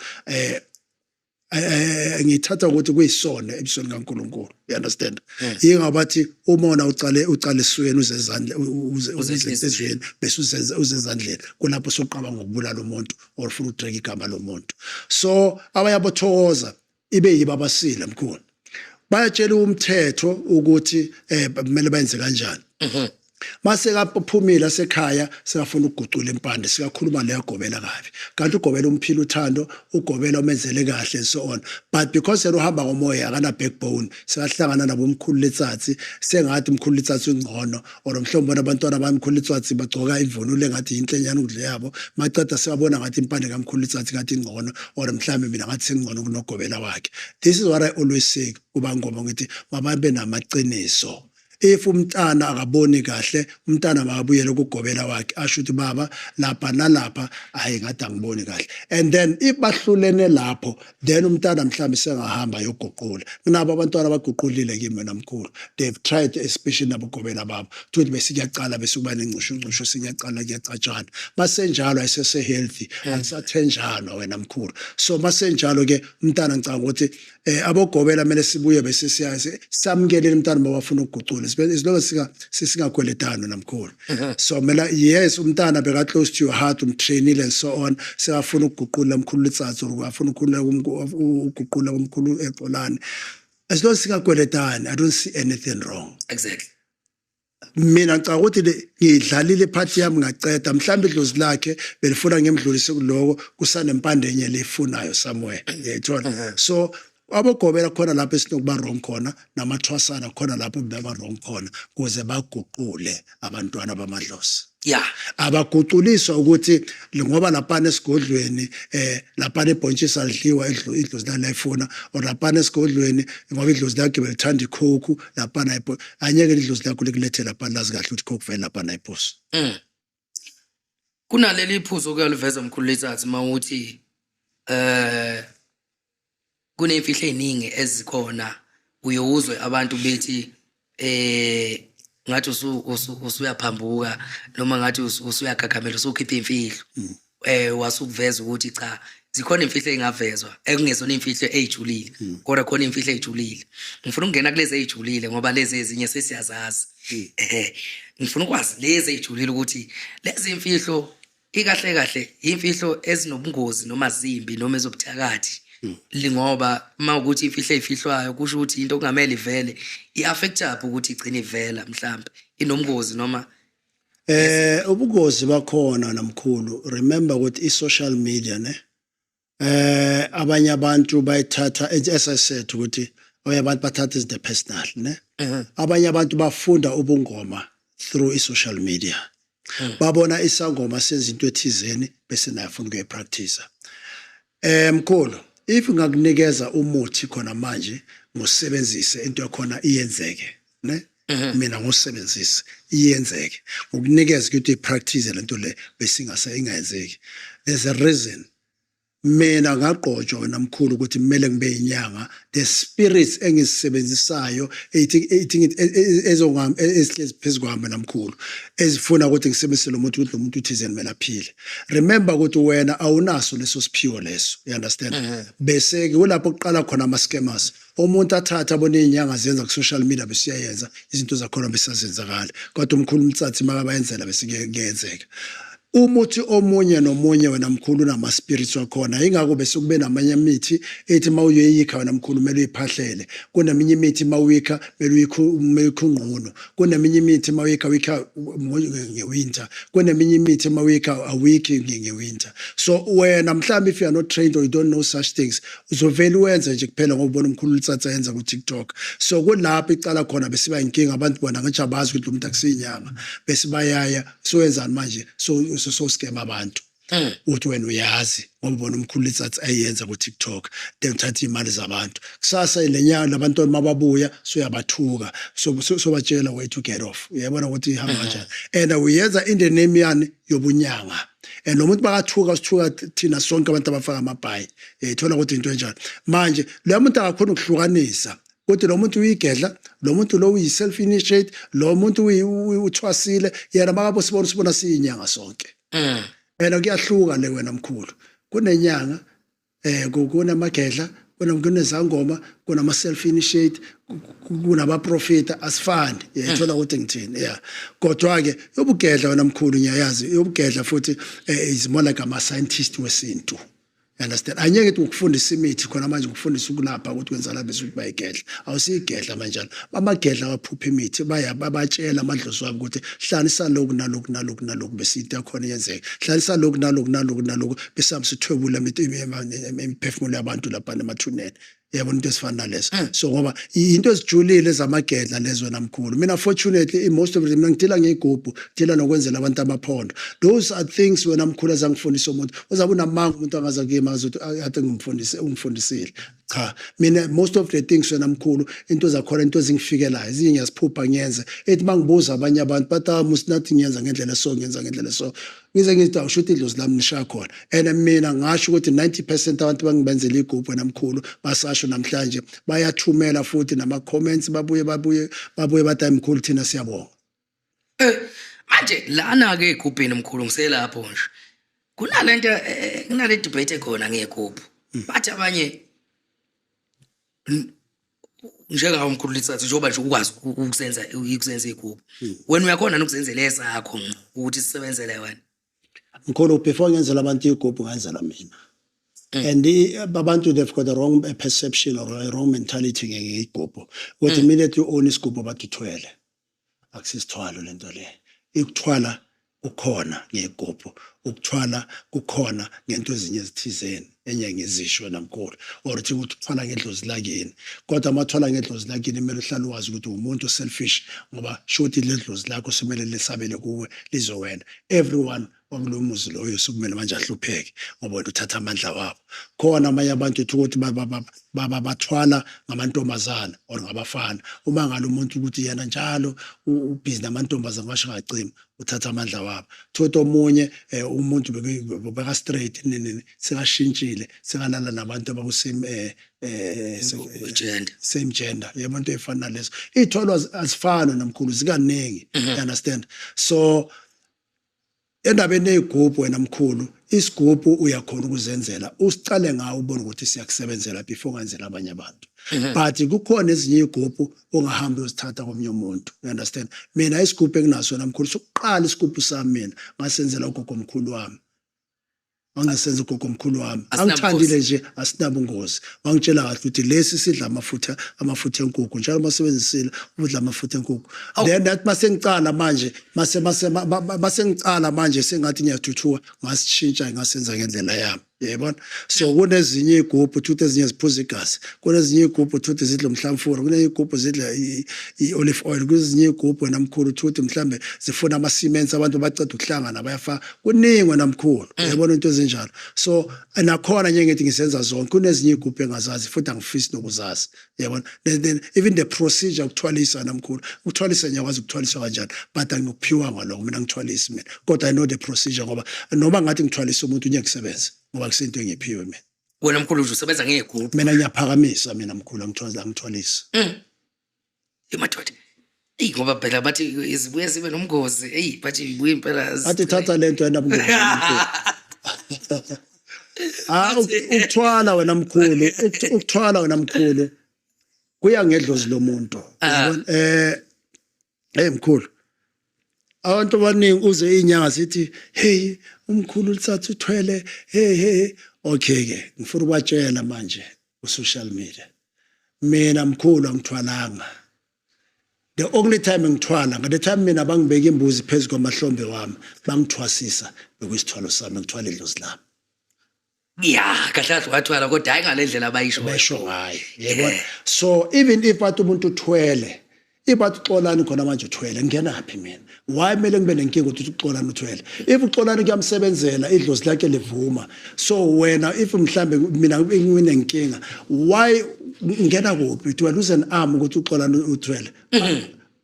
[SPEAKER 1] ngithatha ukuthi kuyisono ebusweni kaNkulunkulu, you understand? Yingabathi umona ucale esweni, uze ezandle, uze enhliziyweni, bese uze ezandleni, kulapho soqaba ngokubulala umuntu or ufuna ukudreka igama lomuntu. So abayabothokoza ibe yibo abasile, mkhulu, bayatshela umthetho ukuthi kumele benze kanjani. Mase kaphumile asekhaya, sekafuna ukugucula impande, sikakhuluma leyo gobela kabi, kanti ugobela umphila uthando, ugobela umenzele kahle and so on, but because yena uhamba ngomoya, akana backbone, sekahlangana nabo umkhulu letsatsi, sengathi umkhulu letsatsi ungcono, or mhlawumbe bona abantwana bamkhulu letsatsi bagcoka imvunulo engathi yinhlenyana ukudla yabo, maceda sebabona ngathi impande kamkhulu letsatsi ngathi ingcono, or mhlawumbe mina ngathi sengcono kunogobela wakhe. This is what I always say kubangoma, ngithi mababe namaqiniso. If umntana akaboni kahle, umntana makabuyele kugobela wakhe, asho ukuthi baba, lapha nalapha hayi ngathi angiboni kahle. And then if bahlulene lapho, then umntana mhlawumbe sengahamba ayoguqula. Kunabo abantwana abaguqulile kimi namkhulu, they've tried, especially nabogobela babo, ukuthi bese kuyaqala bese kuba nengcushu ngcushu, siyaqala kuyacatshana, masenjalo ayisese healthy, akusathenjanwa wena mkhulu. So masenjalo ke umntana, ngicabanga ukuthi abogobela kumele sibuye bese siya samukele umntana mabafuna ukugucula. kanjalo, as long as singakweletani namkhulu. So mela, yes, umntana beka close to your heart, umtrainile and so on, sekafuna ukuguqula mkhulu Letsatsi or afuna ukuguqula umkhulu Exolani, as long as singakweletani, I don't see anything wrong. Mina ngicabanga ukuthi ngiyidlalile iphathi yami ngaceda. Mhlawumbe idlozi lakhe belifuna ngimdlulise kuloko, kusanempande enye lefunayo somewhere, uyayithola? So abogobela khona lapho esinokuba wrong khona, namathwasana khona lapho beba wrong khona, kuze baguqule abantwana bamadlozi. Abaguquliswa ukuthi ngoba laphana esigodlweni laphana ibhontshisi alidliwa, idlozi layifuna, or laphana esigodlweni ngoba idlozi lakhe belithanda ikhokhu laphana, anyeke idlozi lakho likulethe laphana, lazi kahle ukuthi ikhokhu vele laphana ayiphuzi.
[SPEAKER 2] Kunaleli phuzu okuyaliveza mkhulu Letsatsi mawuthi kunemfihlo eziningi ezikhona, uye uzwe abantu bethi ngathi usuyaphambuka noma ngathi usuyagagamela, usukhipha imfihlo. Wasukuveza ukuthi cha, zikhona imfihlo engavezwa ekungezona imfihlo ezijulile, kodwa khona imfihlo ezijulile. Ngifuna ukungena kulezi ezijulile ngoba lezi ezinye sesiyazazi. Ngifuna ukwazi lezi ezijulile ukuthi lezi imfihlo ikahle kahle imfihlo ezinobungozi noma zimbi noma ezobuthakathi, ngoba uma ukuthi imfihlo ezifihlwayo kusho ukuthi into okungamele ivele i-affect up ukuthi igcine ivela, mhlambe inomngozi noma
[SPEAKER 1] Ubungozi bakhona namkhulu, remember ukuthi i-social media ne abanye abantu bayithatha, as I said ukuthi abanye abantu bathatha izinto personal ne. Abanye abantu bafunda ubungoma through i-social media, babona isangoma senza into ethizeni bese naye afuna ukuyipractice. Mkhulu, if ngakunikeza umuthi khona manje ngosebenzise, into yakhona iyenzeke ne, mina ngosebenzise iyenzeke, ngokunikeza ukuthi ipractice lento le besingase ingayenzeki, there's a reason mina ngagqotshwa wena mkhulu ukuthi kumele ngibe inyanga. The spirits engizisebenzisayo ethi ngithi ezongami ezihlezi phezu kwami namkhulu, ezifuna ukuthi ngisebenzise lo muntu, ukuthi lo muntu uthizeni kumele aphile. Remember ukuthi wena awunaso leso siphiwo leso, you understand? Bese ke kulapho kuqala khona ama scammers, umuntu athatha abone izinyanga zenza ku social media bese uyayenza izinto zakhona, besazenzakala, kodwa umkhulu uMtsatsi makabayenzela bese kuyenzeka. Umuthi omunye nomunye wena mkhulu unama spirits wakhona, ingakho bese kube namanye imithi ethi mawuyoyikha wena mkhulu kumele uyiphahlele, kuneminye imithi mawuyikha kumele uyikhe unqunu, kuneminye imithi mawuyikha uyikha ngewinter, kuneminye imithi mawuyikha awuyikhi ngewinter. So wena mhlawumbe if you are not trained or you don't know such things, uzovela uwenze nje kuphela ngoba ubona umkhulu Letsatsi yenza ku TikTok. So kulapho icala khona bese inkinga, abantu bona ngathi abazi ukuthi lo muntu akusiyinyanga, bese bayaya soyenzani manje, so scam abantu uthi wena uyazi ngoba ubona umkhulu Letsatsi ayenza ku TikTok, then uthatha imali zabantu. Kusasa le nyanga labantu mababuya soyabathuka, so batshela way to get off. Uyabona ukuthi ihamba kanjani? And uyenza in the name yani yobunyanga, and lo muntu bakathuka sithuka thina sonke abantu abafaka amabhayi. Uyayithola ukuthi into enjani manje? Lo muntu akakhona ukuhlukanisa ukuthi lo muntu uyigedla, lo muntu lo uyi-self initiate, lo muntu uthwasile. Yena makabe sibona siyinyanga sonke and kuyahluka le wena mkhulu. Kunenyanga, kunamagedla, kunezangoma, kunama self initiate, kunabaprofita, asifani. Uyayithola ukuthi ngithini? Yeah, kodwa ke yobugedla wena mkhulu ngiyayazi yobugedla futhi, is more like ama scientist wesintu, you understand? Angeke ngithi ngikufundisa imithi khona manje, ngikufundisa ukulapha ukuthi kwenza la, bese ukuthi bayigedla. Awusiyigedla manjalo, amagedla awaphupha imithi, baya babatshela amadlozi wabo ukuthi hlanisa lokhu nalokhu nalokhu nalokhu, bese into yakhona iyenzeka, hlanisa lokhu nalokhu nalokhu nalokhu, bese hamba sithwebula imiphefumulo yabantu lapha emathuneni, yabona, into ezifana nalezo. So ngoba into ezijulile zamagedla lezo namkhulu, mina fortunately most of them mina ngidila ngegubhu, ngidila nokwenzela abantu amaphondo. Those are things wena mkhulu ezangifundisa. Umuntu uzabe unamanga, umuntu angaza kimi azothi ade ngimfundise, ungifundisile. Cha, mina most of the things wena mkhulu, into zakhona, into ezingifikelayo, ezinye ngiyaziphupha ngiyenze, ethi mangibuza abanye abantu bathi, "Ah, musinathi ngiyenza ngendlela so, ngiyenza ngendlela so." Ngize ngithi awusho ukuthi idlozi lami nishaya khona. And mina ngasho ukuthi 90% abantu bangibenzela igubhu wena mkhulu basasho namhlanje, bayathumela futhi nama comments, babuye bathi, "Hayi mkhulu, thina siyabonga."
[SPEAKER 2] Manje lana ke egubhini mkhulu, ngiselapho nje, kunalento kunale debate ekhona ngegubhu, bathi abanye Njengawo mkhulu Letsatsi, njengoba nje ukwazi ukuzenza iy'gubhu, wena uyakhona nokuzenzela ezakho ngqo ukuthi sisebenzele wena?
[SPEAKER 1] Mkhulu, before ngenzela abantu igubhu, ngenzela mina. And abantu, they've got a wrong perception or a wrong mentality ngeyigubhu, ukuthi immediately you own isigubhu bathi uthwele. Akusisithwalo lento le. Ikuthwala kukhona ngegubhu, ukuthwala kukhona ngento ezinye ezithizeni enye ngizisho namkhulu, or thi ukuthi uthwala ngedlozi lakini. Kodwa amathwala ngedlozi lakini, kumele uhlale wazi ukuthi umuntu selfish, ngoba shuthi ledlozi lakho simele lisabele kuwe, lizowena. Everyone wakulo muzi loyo sekumele manje ahlupheke, ngoba wena uthatha amandla wabo. Khona amanye abantu ethi ukuthi bathwala ngamantombazana or ngabafana. Uma ngalo umuntu ukuthi yena njalo ubhizi namantombazana, ngasho ngacima, uthatha amandla wabo. Thothi omunye umuntu beka straight nini, sekashintshile, sekalala nabantu abaku same
[SPEAKER 2] gender.
[SPEAKER 1] Same gender, yebo, into efana nalezo. Iy'thwalo azifani namkhulu, zikaningi, you understand? So endabeni eyigubhu, wena mkhulu, isigubhu uyakhona ukuzenzela, usicale ngawo, ubone ukuthi siyakusebenzela before ungenzela abanye abantu. But kukhona ezinye iy'gubhu ongahamba uyozithatha komunye umuntu, you understand? Mina isigubhu enginaso, wena mkhulu, sokuqala isigubhu sami mina ngasenzela ugogo mkhulu wami, wangisenza ugogo mkhulu wami.
[SPEAKER 2] Asinabungozi.
[SPEAKER 1] Angithandile nje, asinabungozi. Wangitshela kahle ukuthi lesi sidla amafutha enkukhu njalo, uma usebenzisile udla amafutha enkukhu. Then that masengicala manje mase mase ngicala manje sengathi ngiyathuthuka, ngasishintsha, ngasenza ngendlela yami, yayibona. So kunezinye iy'gubhu thuthi ezinye ziphuza igazi, kunezinye iy'gubhu thuthi zidla umhlamfura, kunezinye iy'gubhu zidla i-olive oil, kunezinye iy'gubhu, wena mkhulu, thuthi mhlambe zifuna ama-cements, abantu baceda ukuhlangana bayafaka. Kuningi, wena mkhulu, uyabona, into ezinjalo. So nakhona nje ngithi ngisenza zonke, kunezinye iy'gubhu engazazi futhi angifisi nokuzazi, yabona. Then even the procedure ukuthwalisa namkhulu, ukuthwalisa ngiyakwazi ukuthwalisa kanjani, but angikuphiwanga lokho mina, ngithwalisi mina. Kodwa I know the procedure, ngoba noma ngathi ngithwalisa umuntu ngeke kusebenze, ngoba kusinto engiphiwe mina.
[SPEAKER 2] Wena mkhulu nje usebenza ngey'gubhu?
[SPEAKER 1] Mina ngiyaphakamisa mina mkhulu, angithwalisi, angithwalisi.
[SPEAKER 2] Emadoda, eyi, ngoba phela bathi zibuye zibe nomngozi, eyi, bathi ibuye impela.
[SPEAKER 1] Athi thatha lento wena mkhulu. Ah, ukuthwala wena mkhulu, ukuthwala wena mkhulu kuya ngedlozi lomuntu, uyabona. Hey mkhulu, abantu abaningi uze inyanga zithi, "Hey, umkhulu lithatha uthwele, hey hey." Okay ke, ngifuna ukubatshela manje ku social media, mina mkhulu angithwalanga. The only time ngithwala, ngale time mina bangibeka imbuzi phezu kwamahlombe wami bangithwasisa, bekuyisithwalo sami, ngithwala idlozi lami.
[SPEAKER 2] Ya, kahle kahle wathwala, kodwa hayi ngale ndlela abayisho.
[SPEAKER 1] Besho ngayo, yebona. So even if bathi umuntu uthwele, if bathi uXolani khona manje uthwele, ngingenaphi mina? Why kumele ngibe nenkinga ukuthi uXolani uthwele if uXolani kuyamsebenzela, idlozi lakhe livuma? So wena, if mhlambe mina nginenkinga, why ngena kuphi? Do I lose an arm ukuthi uXolani uthwele?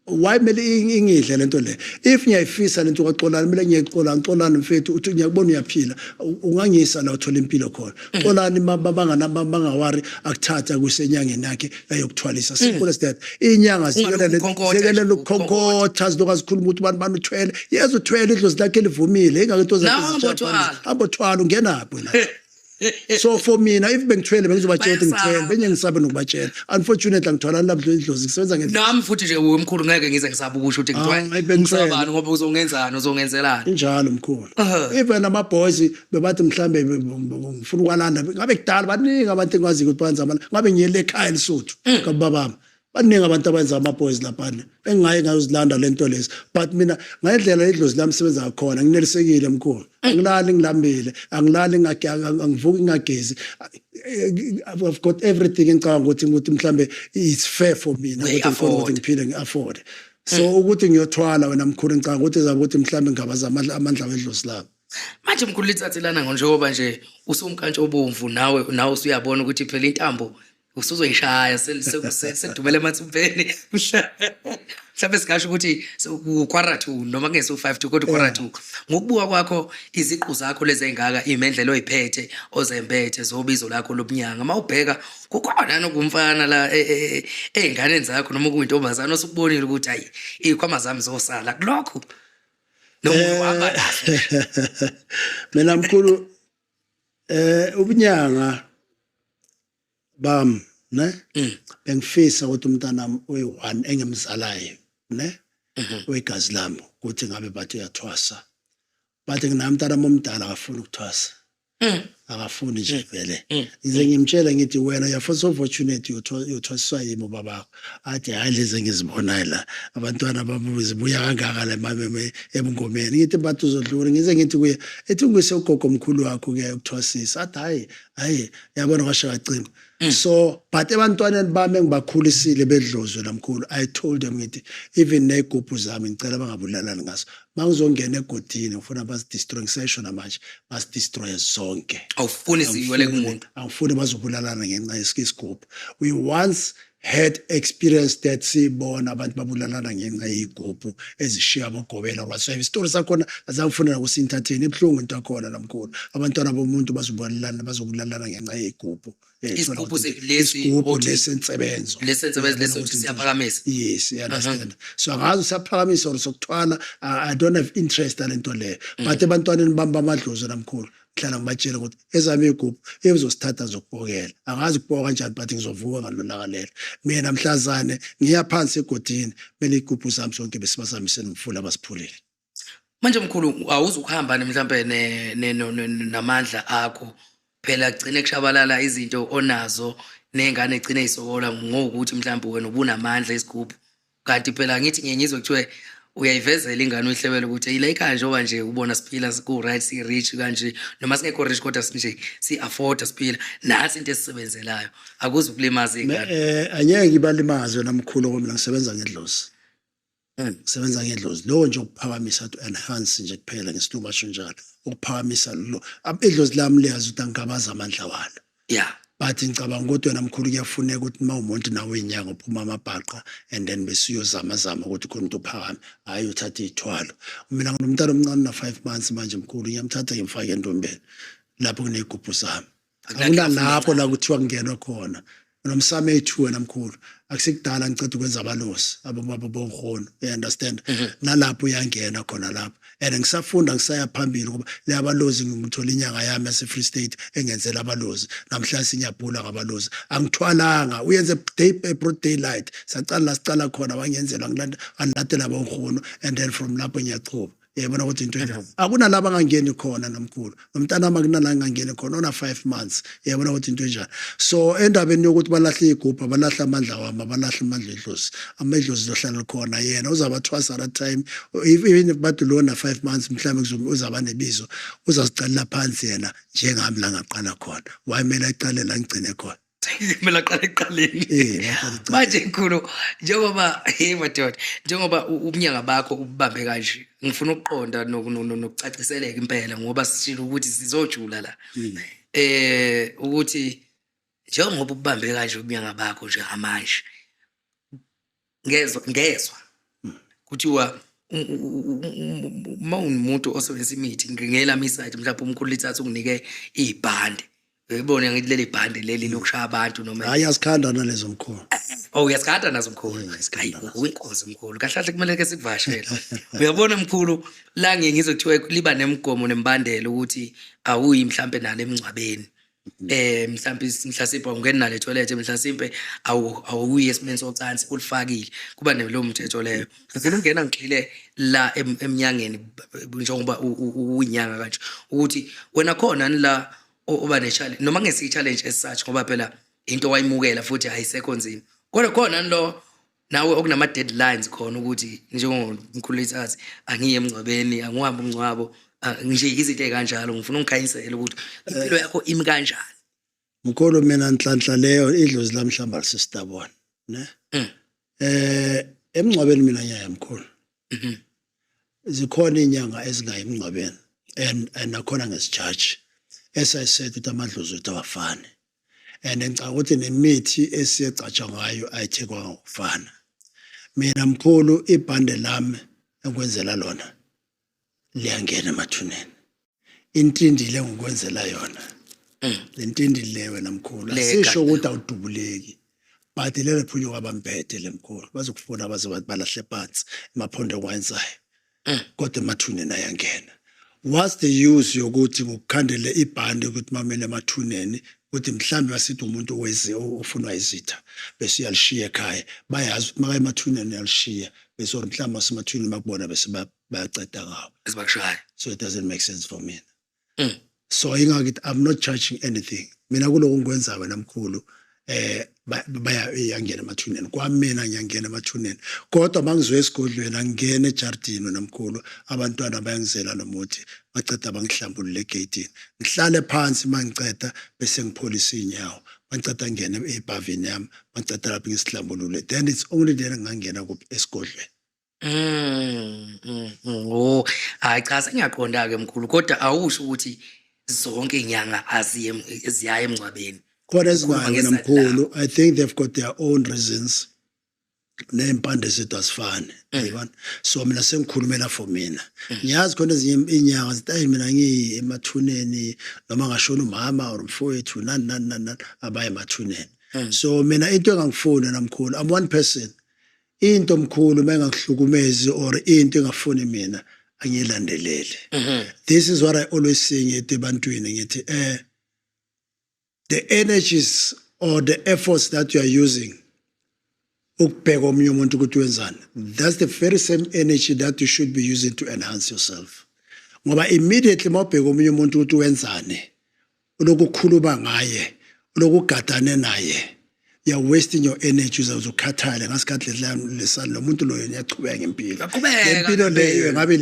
[SPEAKER 1] Why kumele ingidle lento le? If ngiyayifisa lento kaXolani, kumele ngiyeXolani. Xolani mfethu, uthi ngiyakubona uyaphila, ungangisa la uthola impilo khona. Xolani bangana bangawari, akuthatha kusenyangeni yakhe ayokuthwalisa. Simple as that. Inyanga zikelele
[SPEAKER 2] ukukhonkotha
[SPEAKER 1] zikelele
[SPEAKER 2] nje,
[SPEAKER 1] ukukhonkotha, ziloku azikhuluma ukuthi bani bani uthwele. Yes, uthwele, idlozi lakhe livumile, ingakho into zakhe
[SPEAKER 2] Nawe hamba
[SPEAKER 1] zishaya
[SPEAKER 2] uthwala.
[SPEAKER 1] phambili. Hamba uthwala, ungenaphi wena? So for mina, if bengithwele bengizobatshela ukuthi ngithwele.
[SPEAKER 2] Bayasaba.
[SPEAKER 1] Benye ngisabe nokubatshela. Unfortunately angithwalani lapho, idlozi kusebenza ngendlela.
[SPEAKER 2] Nami futhi nje wemkhulu ngeke ngize ngisabe ukusho ukuthi
[SPEAKER 1] Ah,
[SPEAKER 2] ngithwele.
[SPEAKER 1] hayi, bengithwele.
[SPEAKER 2] Ngisabani, ngoba uzongenzani, uzongenzelani?
[SPEAKER 1] Injalo mkhulu. Even ama-boys bebathi mhlambe ngifuna ukwalanda, ngabe kudala baningi abantu engikwaziyo ukuthi bayenza ngabe ngiyele ekhaya eLesotho kababami, baningi abantu abenza ama-boys laphana, engingaye ngayozilanda lento lezi. But mina ngendlela idlozi lami sebenza ngakhona nginelisekile mkhulu. Angilali ngilambile, angilali angivuki ngingagezi. I've got everything engicabanga ukuthi mhlambe it's fair for mina ukuthi ngikhone ukuthi
[SPEAKER 2] Uyayi-afford.
[SPEAKER 1] ngiphile, ngi-afford. So ukuthi ngiyothwala, wena mkhulu, ngicabanga ukuthi zabe ukuthi mhlambe ngingabaza amandla wedlozi lami.
[SPEAKER 2] Manje mkhulu Letsatsi, lana njengoba nje usumkantsha obomvu, nawe usuyabona ukuthi phela intambo usuzoyishaya, sedumele emathupheni. Mhlawumbe singasho ukuthi u-2:45 noma kungese u-1:55, kodwa u-1:45. Ngokubuka kwakho iziqu zakho lezi ey'ngaka, iy'mendlela oy'phethe, ozembethe zobizo lakho lobunyanga, uma ubheka kukhona nokumfana la ey'nganeni zakho noma kuyintombazane osukubonile ukuthi hayi, iy'khwama zami zosala kulokhu, noma uhamba kahle?
[SPEAKER 1] Mina mkhulu, ubunyanga bam Ne? Bengifisa ukuthi umntanami oyi-one engimzalayo, ne? Wegazi lami, ukuthi ngabe bathi uyathwasa. Bathi nginami umntanami omdala akafuni ukuthwasa. Akafuni nje vele. Ngize ngimtshele ngithi, "Wena, you're so fortunate, uyothwasiswa yimi ubabakho." Athi, "Hayi, lezi engizibonayo la, abantwana babuzibuya kangaka la ebungomeni." Ngithi, "Bathi uzodlula." Ngize ngithi kuye, ethi ungise ugogo omkhulu wakho ke ukuthwasisa. Athi, "Hayi, hayi, yabona kwasha kacima." So but ebantwaneni bami engibakhulisile bedlozwe namkhulu, I told them, ngithi even nezigubhu zami ngicela bangabulalani ngaso. Mangizongena egodini ngifuna bazidestroy, ngisesho namanje, basidestroye sonke.
[SPEAKER 2] Awufuni siwele kumuntu.
[SPEAKER 1] Angifuni bazobulalana ngenxa yesigubhu. We once had experience that, sibona abantu babulalana ngenxa yey'gubhu ezishiya abogobela whatsoever. Isitori sakhona azangifuna nakusi-entertain, ibuhlungu into yakhona namkhulu. Abantwana bomuntu bazobulalana ngenxa yey'gubhu.
[SPEAKER 2] Isigubhu lesi
[SPEAKER 1] Isigubhu lesi ensebenzo.
[SPEAKER 2] Lesi ensebenzo, lesi othi siyaphakamisa.
[SPEAKER 1] Yes, you understand. So angazi usiyaphakamisa or sokuthwala, I don't have interest nalento leyo, but ebantwaneni bami bamadlozi namkhulu ngihlala ngibatshela ukuthi ezami iy'gubhu ezosithatha zokubokela, angazi ukuboka kanjani, but ngizovuka ngalolaka lelo. Mina mhlazane ngiya phansi egodini, kumele iy'gubhu zami sonke besibasambisene umfula basiphulile.
[SPEAKER 2] Manje mkhulu, awuzukuhamba mhlambe namandla akho phela, gcine kushabalala izinto onazo, nengane egcine isokola ngokuthi mhlambe wena ubunamandla esigubhu, kanti phela ngithi ngiye ngizwe kuthiwe uyayivezela ingane, uyihlebele ukuthi ile ekhaya njengoba nje ubona siphila, ku-right, si-rich kanje, noma singekho rich kodwa nje si-afforda, siphila, nasi into esisebenzelayo, akuze ukulimaza iy'ngane.
[SPEAKER 1] Angeke ibalimaze wena mkhulu, ngoba mina ngisebenza ngedlozi. Ngisebenza ngedlozi lo nje ukuphakamisa, to enhance nje kuphela, ngesilungu basho njalo, ukuphakamisa lo. Idlozi lami liyazi ukuthi angingabazi amandla walo. But ngicabanga ukuthi wena mkhulu kuyafuneka ukuthi uma umuntu nawe uyinyanga uphuma amabhaqa and then bese uyozamazama ukuthi khona umuntu uphakame, hhayi uthathe iy'thwalo. Mina nginomntana omncane na-5 months manje mkhulu, ngiyamthatha ngimfake entombeni lapho kuney'gubhu zami. Akunalapho la kuthiwa kungenwa khona nomsamo ethu wena mkhulu. Akusikudala ngiceda ukwenza abalosi abobaba bongihono, you understand? Nalapho uyangena khona lapho and ngisafunda, ngisaya phambili, ngoba le abalozi ngithola inyanga yami yase Free State engenzela abalozi. Namhlanje sinyabhula ngabalozi, angithwalanga, uyenze day, broad daylight. Sacala la sicala khona, wangenzela, ngilanda angilandela bongihono and then from lapho ngiyachuba. Yabona ukuthi into enjani, akunalaba angangeni khona nomkhulu, nomntanami akunala angangeni khona ona 5 months. Yabona ukuthi into enjani. So endabeni yokuthi balahle igubhu, abalahla amandla wami, abalahla amandla edlozi. Amadlozi zohlala khona, yena uzabathwasa that time. Even if bathi lona 5 months mhlawumbe uzaba nebizo, uzazicalela phansi yena njengami la ngaqala khona. Wayemele aqale la ngigcine khona.
[SPEAKER 2] Kumele aqale ekuqaleni.
[SPEAKER 1] Eh, waqala ekuqaleni.
[SPEAKER 2] Manje mkhulu, njengoba, hey madoda, njengoba ubunyanga bakho ububambe kanje, ngifuna ukuqonda nokucaciseleka impela, ngoba sishilo ukuthi sizojula la, ukuthi njengoba ububambe kanje ubunyanga bakho njengamanje, ngezwa kuthiwa uma ungumuntu osebenzisa imithi, ngelami isayidi mhlawumbe umkhulu lithatha unginike ibhande, uyibone ngithi leli bhande leli lokushaya abantu noma
[SPEAKER 1] Hayi, asikhanda nalezo mkhulu.
[SPEAKER 2] Oh, uyasikanda nazo mkhulu?
[SPEAKER 1] Uyazikhanda.
[SPEAKER 2] Hayi, uyinkosi mkhulu, kahle kahle kumele ke sikuvashele. Uyabona mkhulu, la ngiye ngizwe kuthiwa liba nemigomo nemibandela ukuthi awuyi mhlambe nalo emngcwabeni, mhlambe mhlasimpe awungeni nalo etoilet, mhlasimpe awuyi esimeni socansi ulifakile, kuba nalowo mthetho leyo. Ngifuna ukungena ngigxile la emnyangeni, njengoba uyinyanga kanje, ukuthi wena khona ni la oba ne-challenge, noma kungesiyo i-challenge as such, ngoba phela into wayimukela futhi ayisekho nzima, kodwa khona lo nawe okunama deadlines khona ukuthi njengomkhulu ithathi angiye emngcwabeni, angiwuhambi umngcwabo, nje izinto ey'kanjalo. Ngifuna ungikhanyisele ukuthi impilo yakho imi kanjani.
[SPEAKER 1] Mkhulu, mina nhlanhla leyo, idlozi lami mhlawumbe alisisitabona ne. Emngcwabeni mina ngiyaya mkhulu. Zikhona inyanga ezingayi emngcwabeni and nakhona ngesijaji, as I said, ukuthi amadlozi wethu awafani and ngicabanga ukuthi nemithi esiyegcatshwa ngayo ayithekwa ngokufana. Mina mkhulu, ibhande lami engikwenzela lona liyangena emathuneni. Intindi le ngikwenzela yona, le ntindi le wena mkhulu,
[SPEAKER 2] Le
[SPEAKER 1] asisho
[SPEAKER 2] kade.
[SPEAKER 1] ukuthi awudubuleki, but lelo phunyuka bambhede le mkhulu, bazokufuna baze balahle phansi emaphondo engiwenzayo, kodwa emathuneni ayangena. What's the use yokuthi ngikukhandele ibhande ukuthi mamele emathuneni? Ukuthi mhlambe basithi umuntu wezi ofunwa izitha, bese uyalishiya ekhaya, bayazi ukuthi maka emathuneni uyalishiya, bese or mhlawumbe asemathuneni bakubona, bese bayaceda ngawo.
[SPEAKER 2] Esibakushaya.
[SPEAKER 1] So it doesn't make sense for mina. So ingakho I'm not judging anything mina kuloko ngikwenzayo. Wena mkhulu, baya iyangena emathuneni kwamina, ngiyangena emathuneni, kodwa mangizwe esigodlweni angingena ejardini. Wena mkhulu, abantwana bayangizela nomuthi, baceda bangihlambulule egeyitini, ngihlale phansi. Mangiceda bese ngipholisa iy'nyawo, mangiceda ngingene ebhavini yami, mangiceda lapho ngisihlambulule, then it's only then ngingangena kuphi? Esigodlweni.
[SPEAKER 2] Oh, hayi cha, sengiyaqonda-ke mkhulu, kodwa awusho ukuthi zonke iy'nyanga aziye ziyaya emngcwabeni.
[SPEAKER 1] Khona
[SPEAKER 2] Ukhuluma
[SPEAKER 1] ezingayo, wena
[SPEAKER 2] ngeside
[SPEAKER 1] mkhulu. I think they've got their own reasons, ney'mpande zethu azifani, yayibona. So mina sengikhulumela for mina, ngiyazi khona ezinye iy'nyanga zithi, "Ayi, mina ngiyi emathuneni noma ngashona umama or umfowethu, nani nani nani nani," abaye emathuneni. So mina into engangifuni namkhulu, I'm one person, into mkhulu uma engakuhlukumezi or into engafuni mina, angiyilandeleli. This is what I always say, ngithi ebantwini, ngithi the energies or the efforts that you are using ukubheka omunye umuntu ukuthi wenzani, that's the very same energy that you should be using to enhance yourself, ngoba immediately mawubheka omunye umuntu ukuthi wenzani, ulokhu ukhuluma ngaye, ulokhu ugadane naye, you're wasting your energy. Uzaze ukhathale ngasikhathi lesani lo muntu loyo niyachubeka ngempilo.
[SPEAKER 2] Uyaqhubeka
[SPEAKER 1] Le mpilo leyo
[SPEAKER 2] ngempilo.
[SPEAKER 1] Ngabe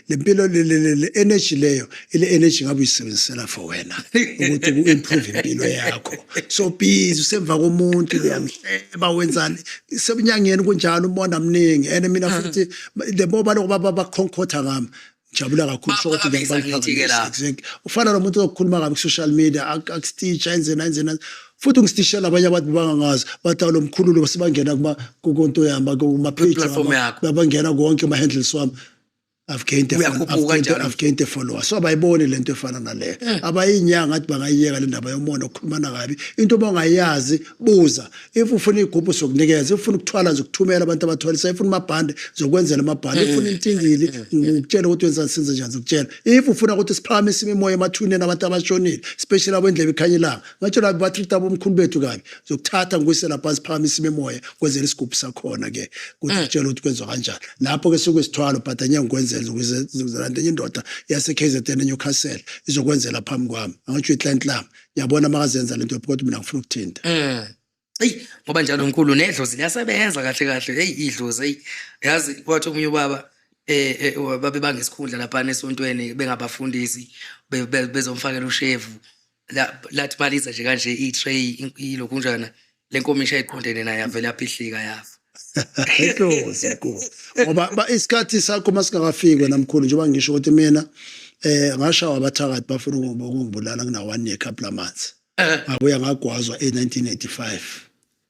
[SPEAKER 1] le mpilo le energy leyo, ile energy ngabe uyisebenzisela for wena ukuthi u-improve impilo yakho. So busy usemva komuntu, uyamhleba, wenzani sebunyangeni, kunjalo, umona mningi. And mina futhi, the more baloko bakhonkotha ngami, ngijabula kakhulu. So ukuthi
[SPEAKER 2] Baphakamisa ngithi-ke la.
[SPEAKER 1] Exactly, ufana nomuntu ozokukhuluma kabi ku-social media, akustitch, enzeni enzeni, futhi ungistishela abanye abantu bangangazi, bathi, "Awu, lo mkhulu lo," sebangena kuma kunto yami, kuma-page
[SPEAKER 2] Kwi-platform yakho.
[SPEAKER 1] Abangena konke ama-handles wami.
[SPEAKER 2] Uyakhuphuka
[SPEAKER 1] I've
[SPEAKER 2] kanjalo.
[SPEAKER 1] I've gained a follower. So abayiboni lento efana naleyo. Abayinyanga ngathi bangayiyeka le ndaba yomona, ukukhulumana kabi. Into obongayazi, buza. If ufuna igubhu, sokunikeza. If ufuna ukuthwala, zokuthumela abantu abathwalisa. If ufuna amabhande, zokwenzela amabhande. If ufuna intingili, ngikutshela ukuthi wenza, senze njani, zokutshela. If ufuna ukuthi siphakamise imimoya emathuneni abantu abashonile, especially abendlebe ikhanya ilanga, ngatshela batreat abomkhulu bethu kabi, zokuthatha ngikuyisela phansi, phakamise imimoya, kwenzela isigubhu sakhona ke, ukuthi kutshela ukuthi kwenziwa kanjani. Lapho ke sukuyisithwalo, but angeke ngikwenzele ukuze enye indoda yase-KZN, eNewcastle, izokwenzela phambi kwami. Angatsho i-client lami, ngiyabona makazenza lento, kodwa mina ngifuna ukuthinta.
[SPEAKER 2] Eyi, ngoba njalo mkhulu, nedlozi liyasebenza kahle kahle. Hey, idlozi, hey, yazi kwathi omunye ubaba babe bangesikhundla lapha esontweni, bengabafundisi, bezomfakela ushevu. Lathi baliza nje kanje i-tray ilokunjana lenkomishi ayiqondene naye, yavele yaphihlika, yafa.
[SPEAKER 1] Idlozi mkhulu, ngoba isikhathi sakho masingakafiki, wena mkhulu, njengoba ngisho ukuthi mina ngashawa abathakathi, bafuna ukungibulala kuna one year, couple of months. Ngabuya ngagwazwa e-1985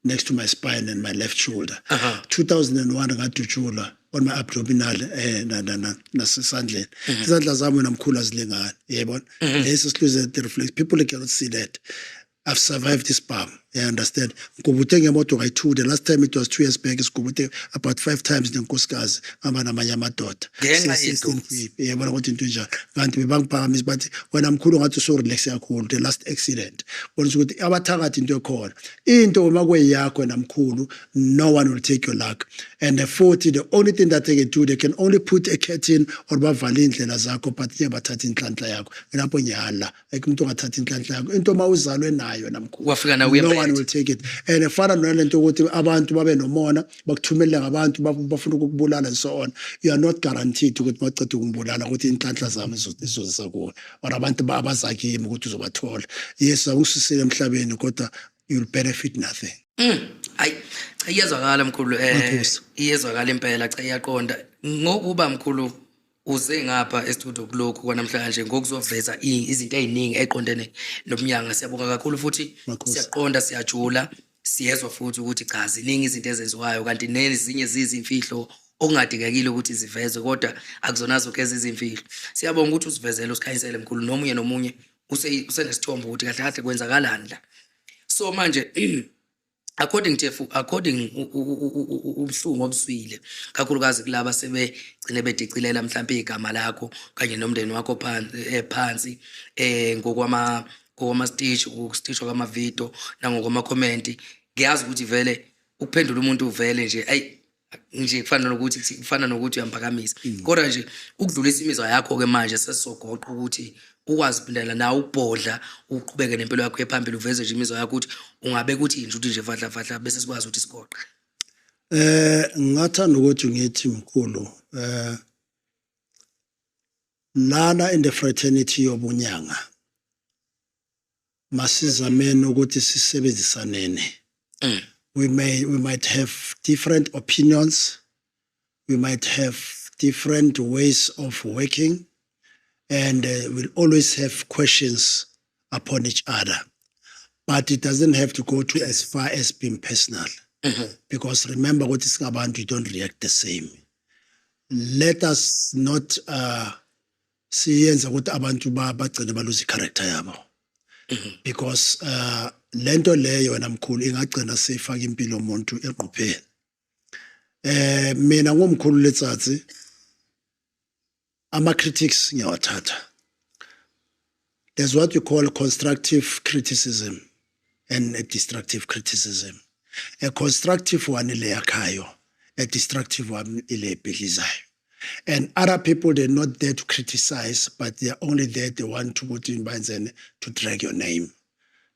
[SPEAKER 1] next to my spine and my left shoulder. 2001 ngadutshulwa on my abdominal na na na nasesandleni. Izandla zami, wena mkhulu, azilingani, yebona. Lesi siluze the reflex, people cannot see that I've survived this bomb. You understand? Ngigubuthe ngemoto kayi-2. The last time it was 2 years back. Sigubuthe about five times nenkosikazi, ngaba namanye amadoda.
[SPEAKER 2] Ngenxa yedlozi.
[SPEAKER 1] Yebona ukuthi into enjalo. Kanti bebangiphakamisa, bathi, "Wena mkhulu, ngathi usu-relax kakhulu." The last accident. Bonisa ukuthi abathakathi into ekhona. Into uma kweyakho, wena mkhulu, no one will take your luck. And futhi the only thing that they can do, they can only put a curtain or bavale indlela zakho, but ngeke bathathe inhlanhla yakho. Lapho ngiyala. Like umuntu ongathatha inhlanhla yakho, into uma uzalwe nayo namkhulu,
[SPEAKER 2] Wafika nayo
[SPEAKER 1] no
[SPEAKER 2] uyaphethe.
[SPEAKER 1] one will take it. And efana nalento ukuthi abantu babe nomona, bakuthumelele ngabantu, bafuna ukukubulala and so on, you are not guaranteed ukuthi baceda ukungibulala ukuthi inhlanhla zami izozisa kuwe or abantu abazakimi ukuthi uzobathola. Yes, awususile emhlabeni, kodwa you'll benefit nothing.
[SPEAKER 2] Hayi cha, iyezwakala mkhulu,
[SPEAKER 1] Makhosi.
[SPEAKER 2] Iyezwakala impela, cha, iyaqonda. Ngokuba mkhulu uze ngapha e-studio kulokhu kwanamhlanje ngokuzoveza izinto ey'ningi ey'qondene nomnyanga. Siyabonga kakhulu futhi.
[SPEAKER 1] Makhosi.
[SPEAKER 2] Siyaqonda, siyajula, siyezwa futhi ukuthi cha, ziningi izinto ezenziwayo, kanti nezinye zizimfihlo okungadingekile ukuthi zivezwe, kodwa akuzona zonke ezizimfihlo. Siyabonga ukuthi usivezele, usikhanyisele mkhulu, nomunye nomunye usenesithombe ukuthi kahle kahle kwenzakalani la. So manje, according ubuhlungu obuzwile, kakhulukazi kulaba sebegcine bedicilela mhlawumbe igama lakho kanye nomndeni wakho phansi, phansi ngokwama Ngokwama-stitch, ukustitchwa kwamavidiyo nangokwama-comment. Ngiyazi ukuthi vele ukuphendula umuntu vele nje, ayi nje kufana nokuthi uyamphakamisa, kodwa nje ukudlulisa imizwa yakho-ke manje sesizogoqa ukuthi ukwazi phindela nawe ukubhodla, uqhubeke nempilo yakho ephambili, uveze nje imizwa yakho ukuthi ungabeka uthi nje, uthi nje fahla fahla, bese sikwazi ukuthi sigoqe.
[SPEAKER 1] Ngingathanda ukuthi ngithi, mkhulu, lana in the fraternity yobunyanga, masizameni ukuthi sisebenzisaneni. We might have different opinions, we might have different ways of working, and we'll always have questions upon each other, but it doesn't have to go to as far as being personal, because remember ukuthi singabantu, we don't react the same. Let us not siyenza ukuthi abantu bagcine balose character yabo, because lento leyo, wena mkhulu, ingagcina seyifaka impilo yomuntu eqopheni. Mina ngomkhulu Letsatsi, ama critics ngiyawathatha. There's what you call constructive criticism and a destructive criticism. A constructive one ile yakhayo, a destructive one ile ebhidlizayo. And other people, they're not there to criticize, but they're only there, they want to ukuthi benzene, to drag your name.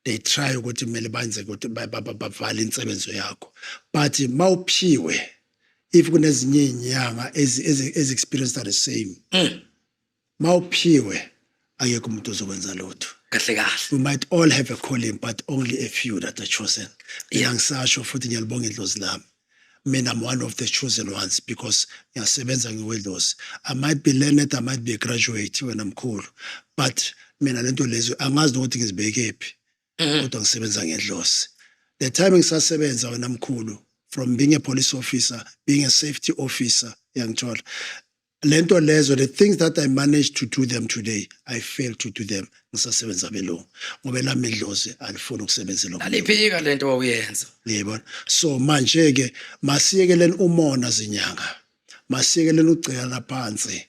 [SPEAKER 1] They try ukuthi kumele benze ukuthi bavale insebenzo yakho. But mawuphiwe, if kunezinye izinyanga ezi experience the same, mawuphiwe, akekho umuntu ozokwenza lutho.
[SPEAKER 2] Kahle kahle.
[SPEAKER 1] We might all have a calling, but only a few that are chosen. Mina ngisasho futhi, ngiyalibonga idlozi lami. Mina, I'm one of the chosen ones because ngiyasebenza ngiwedlozi. I might be learned, I might be a graduate, wena mkhulu, but mina lento lezi angazi nokuthi ngizibekephi, kodwa ngisebenza ngedlozi. The time ngisasebenza, wena mkhulu, from being a police officer, being a safety officer, yangithola lento lezo, the things that I managed to do them today, I failed to do them ngisasebenza belungu, ngoba elami idlozi alifuni ukusebenzela omunye.
[SPEAKER 2] Aliphika lento wawuyenza.
[SPEAKER 1] Yebo. So manje ke masiyekeleni umona zinyanga, masiyekeleni ugcikana phansi.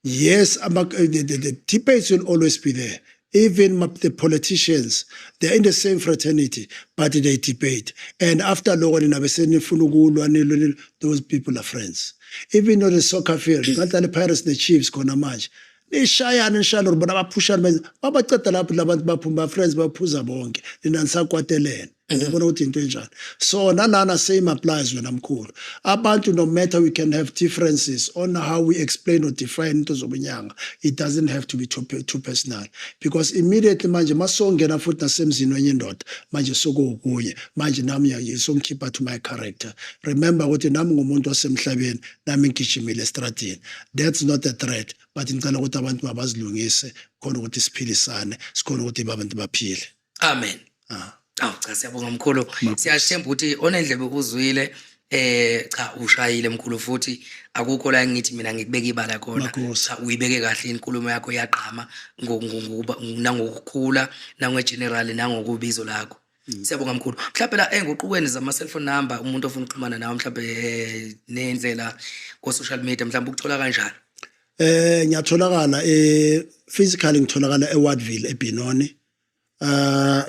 [SPEAKER 1] Yes, the debates will always be there. Even the politicians, they're in the same fraternity, but they debate, and after lokho nina bese nifuna ukulwa, nilwe, nilwe. Those people are friends. Even on the soccer field, ngadlala i-Pirates ne-Chiefs khona manje, nishayana, nishayana, bona baphushana, benze babaceda lapho labantu baphuma ba-friends, baphuza bonke, nina nisakwatelene. Ngibona ukuthi into enjani. So nalana same applies, wena mkhulu. Abantu, no matter we can have differences on how we explain or define into zobunyanga, it doesn't have to be too personal, because immediately manje masongena futhi nasemzini wenye indoda, manje sokuwukunye manje, nami songikhipha to my character. Remember ukuthi nami ngumuntu wasemhlabeni, nami ngigijimile estradini. That's not a threat, but ngicela ukuthi abantu mabazilungise khona ukuthi siphilisane, sikhona ukuthi abantu baphile.
[SPEAKER 2] Amen.
[SPEAKER 1] Ah.
[SPEAKER 2] Awu cha, siyabonga mkhulu. Siyashemba ukuthi onendlebe uzwile. Cha, ushayile mkhulu, futhi akukho la ngithi mina ngikubeka ibala khona.
[SPEAKER 1] Makhosi.
[SPEAKER 2] Cha, uyibeke kahle inkulumo yakho, iyaqhama ngokuba nangokukhula, nange-general, nangokubizo lakho. Siyabonga mkhulu. Mhlawumbe la enguqukweni zama cellphone number, umuntu ofuna ukuxhumana nawe mhlawumbe nendlela ko social media, mhlawumbe ukuthola kanjani?
[SPEAKER 1] Ngiyatholakala physically, ngitholakala eWadville, eBenoni,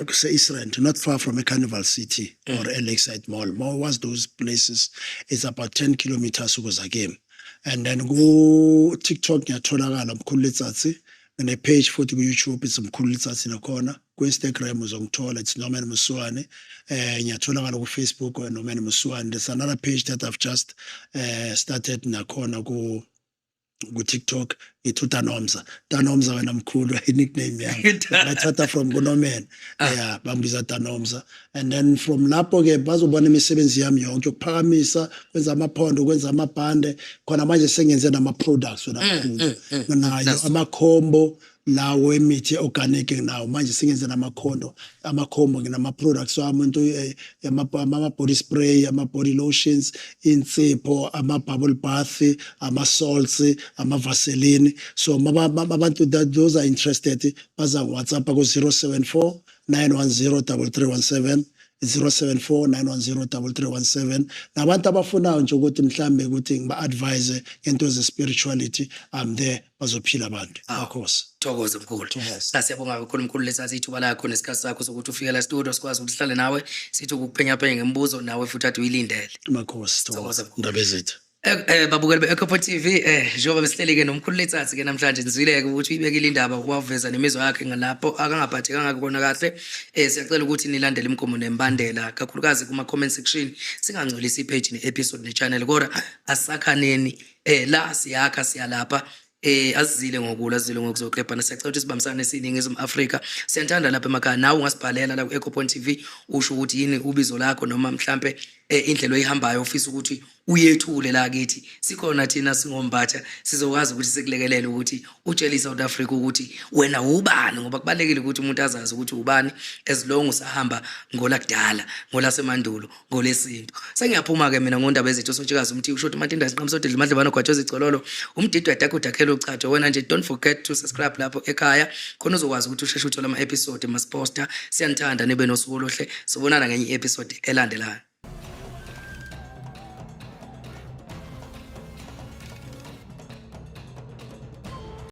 [SPEAKER 1] kuse East Rand, not far from a Carnival City or a Lakeside Mall. More was those places, it's about 10 kilometers ukuza kimi. And then ku TikTok ngiyatholakala, Mkhulu Letsatsi. Ngine page futhi ku YouTube, it's Mkhulu Letsatsi nakhona. Ku Instagram uzongithola, it's Norman Muswane. Ngiyatholakala ku Facebook, Norman Muswane. There's another page that I've just started nakhona ku TikTok, ngithi uTanomza. Tanomza, wena mkhulu, i-nickname yami ngathatha from kuNorman. Yeah, bambiza Tanomza. And then from lapho ke bazobona imisebenzi yami yonke yokuphakamisa, kwenza amaphondo, kwenza amabhande. Khona manje sengenze nama products, wena mkhulu, nayo amakhombo lawo emithi organic nawo. Manje sengenze namakhondo, amakhombo, nginama products wami, into ama body spray, ama body lotions, insipho, ama bubble bath, ama salts, ama vaseline. So abantu that those are interested baza WhatsApp ku 074 910 3317. 074 910 3317. Nabantu abafunayo nje ukuthi mhlambe ukuthi ngiba advise ngento ze spirituality, I'm there, bazophila abantu. Makhosi.
[SPEAKER 2] Thokoze, mkhulu.
[SPEAKER 1] Thokoze.
[SPEAKER 2] Siyabonga kakhulu, mkhulu Letsatsi, ithuba lakho nesikhathi sakho sokuthi ufike la studio, sikwazi ukuthi sihlale nawe, sithi ukuphenyaphenya ngemibuzo nawe futhi ade uyilindele.
[SPEAKER 1] Makhosi.
[SPEAKER 2] Thokoza,
[SPEAKER 1] Thokoza.
[SPEAKER 2] mkhulu.
[SPEAKER 1] Ndaba ezethu.
[SPEAKER 2] Babukeli be-Ecopo TV, njengoba besihleli ke nomkhulu Letsatsi ke namhlanje, nizwile-ke ukuthi uyibekile indaba, waveza nemizwa yakhe ngalapho akangaphathekanga kona kahle. Siyacela ukuthi nilandele imigomo nemibandela, kakhulukazi kuma-comment section, singangcolisi i-page ne-episode ne-channel, kodwa asakhaneni la siyakha siyalapha. Asizile ngokula, asizile ngokuzoklebhana. Siyacela ukuthi sibambisane siyiNingizimu Afrika. Siyanthanda lapha emakhaya. Nawe ungasibhalela la ku-Ecopoint TV, usho ukuthi yini ubizo lakho noma mhlampe indlela oyihambayo ofisa ukuthi uyethule la kithi. Sikhona thina singombatha, sizokwazi ukuthi sikulekelele ukuthi utshele i-South Africa ukuthi wena ubani, ngoba kubalulekile ukuthi umuntu azazi ukuthi ubani, as long usahamba ngolakudala, ngolasemandulo, ngolesintu. Sengiyaphuma-ke mina ngondaba ezethu sontshikazi umthi usho ukuthi umatinda sinqamsodidla umadlebana ogwatsho zigcololo umdidwa yadakho udakhela uchatsho. Wena nje don't forget to subscribe lapho ekhaya, khona uzokwazi ukuthi usheshe uthole ama-episode masiposta. Siyanithanda, nibe nosuku oluhle. Sobonana ngenye i-episode elandelayo.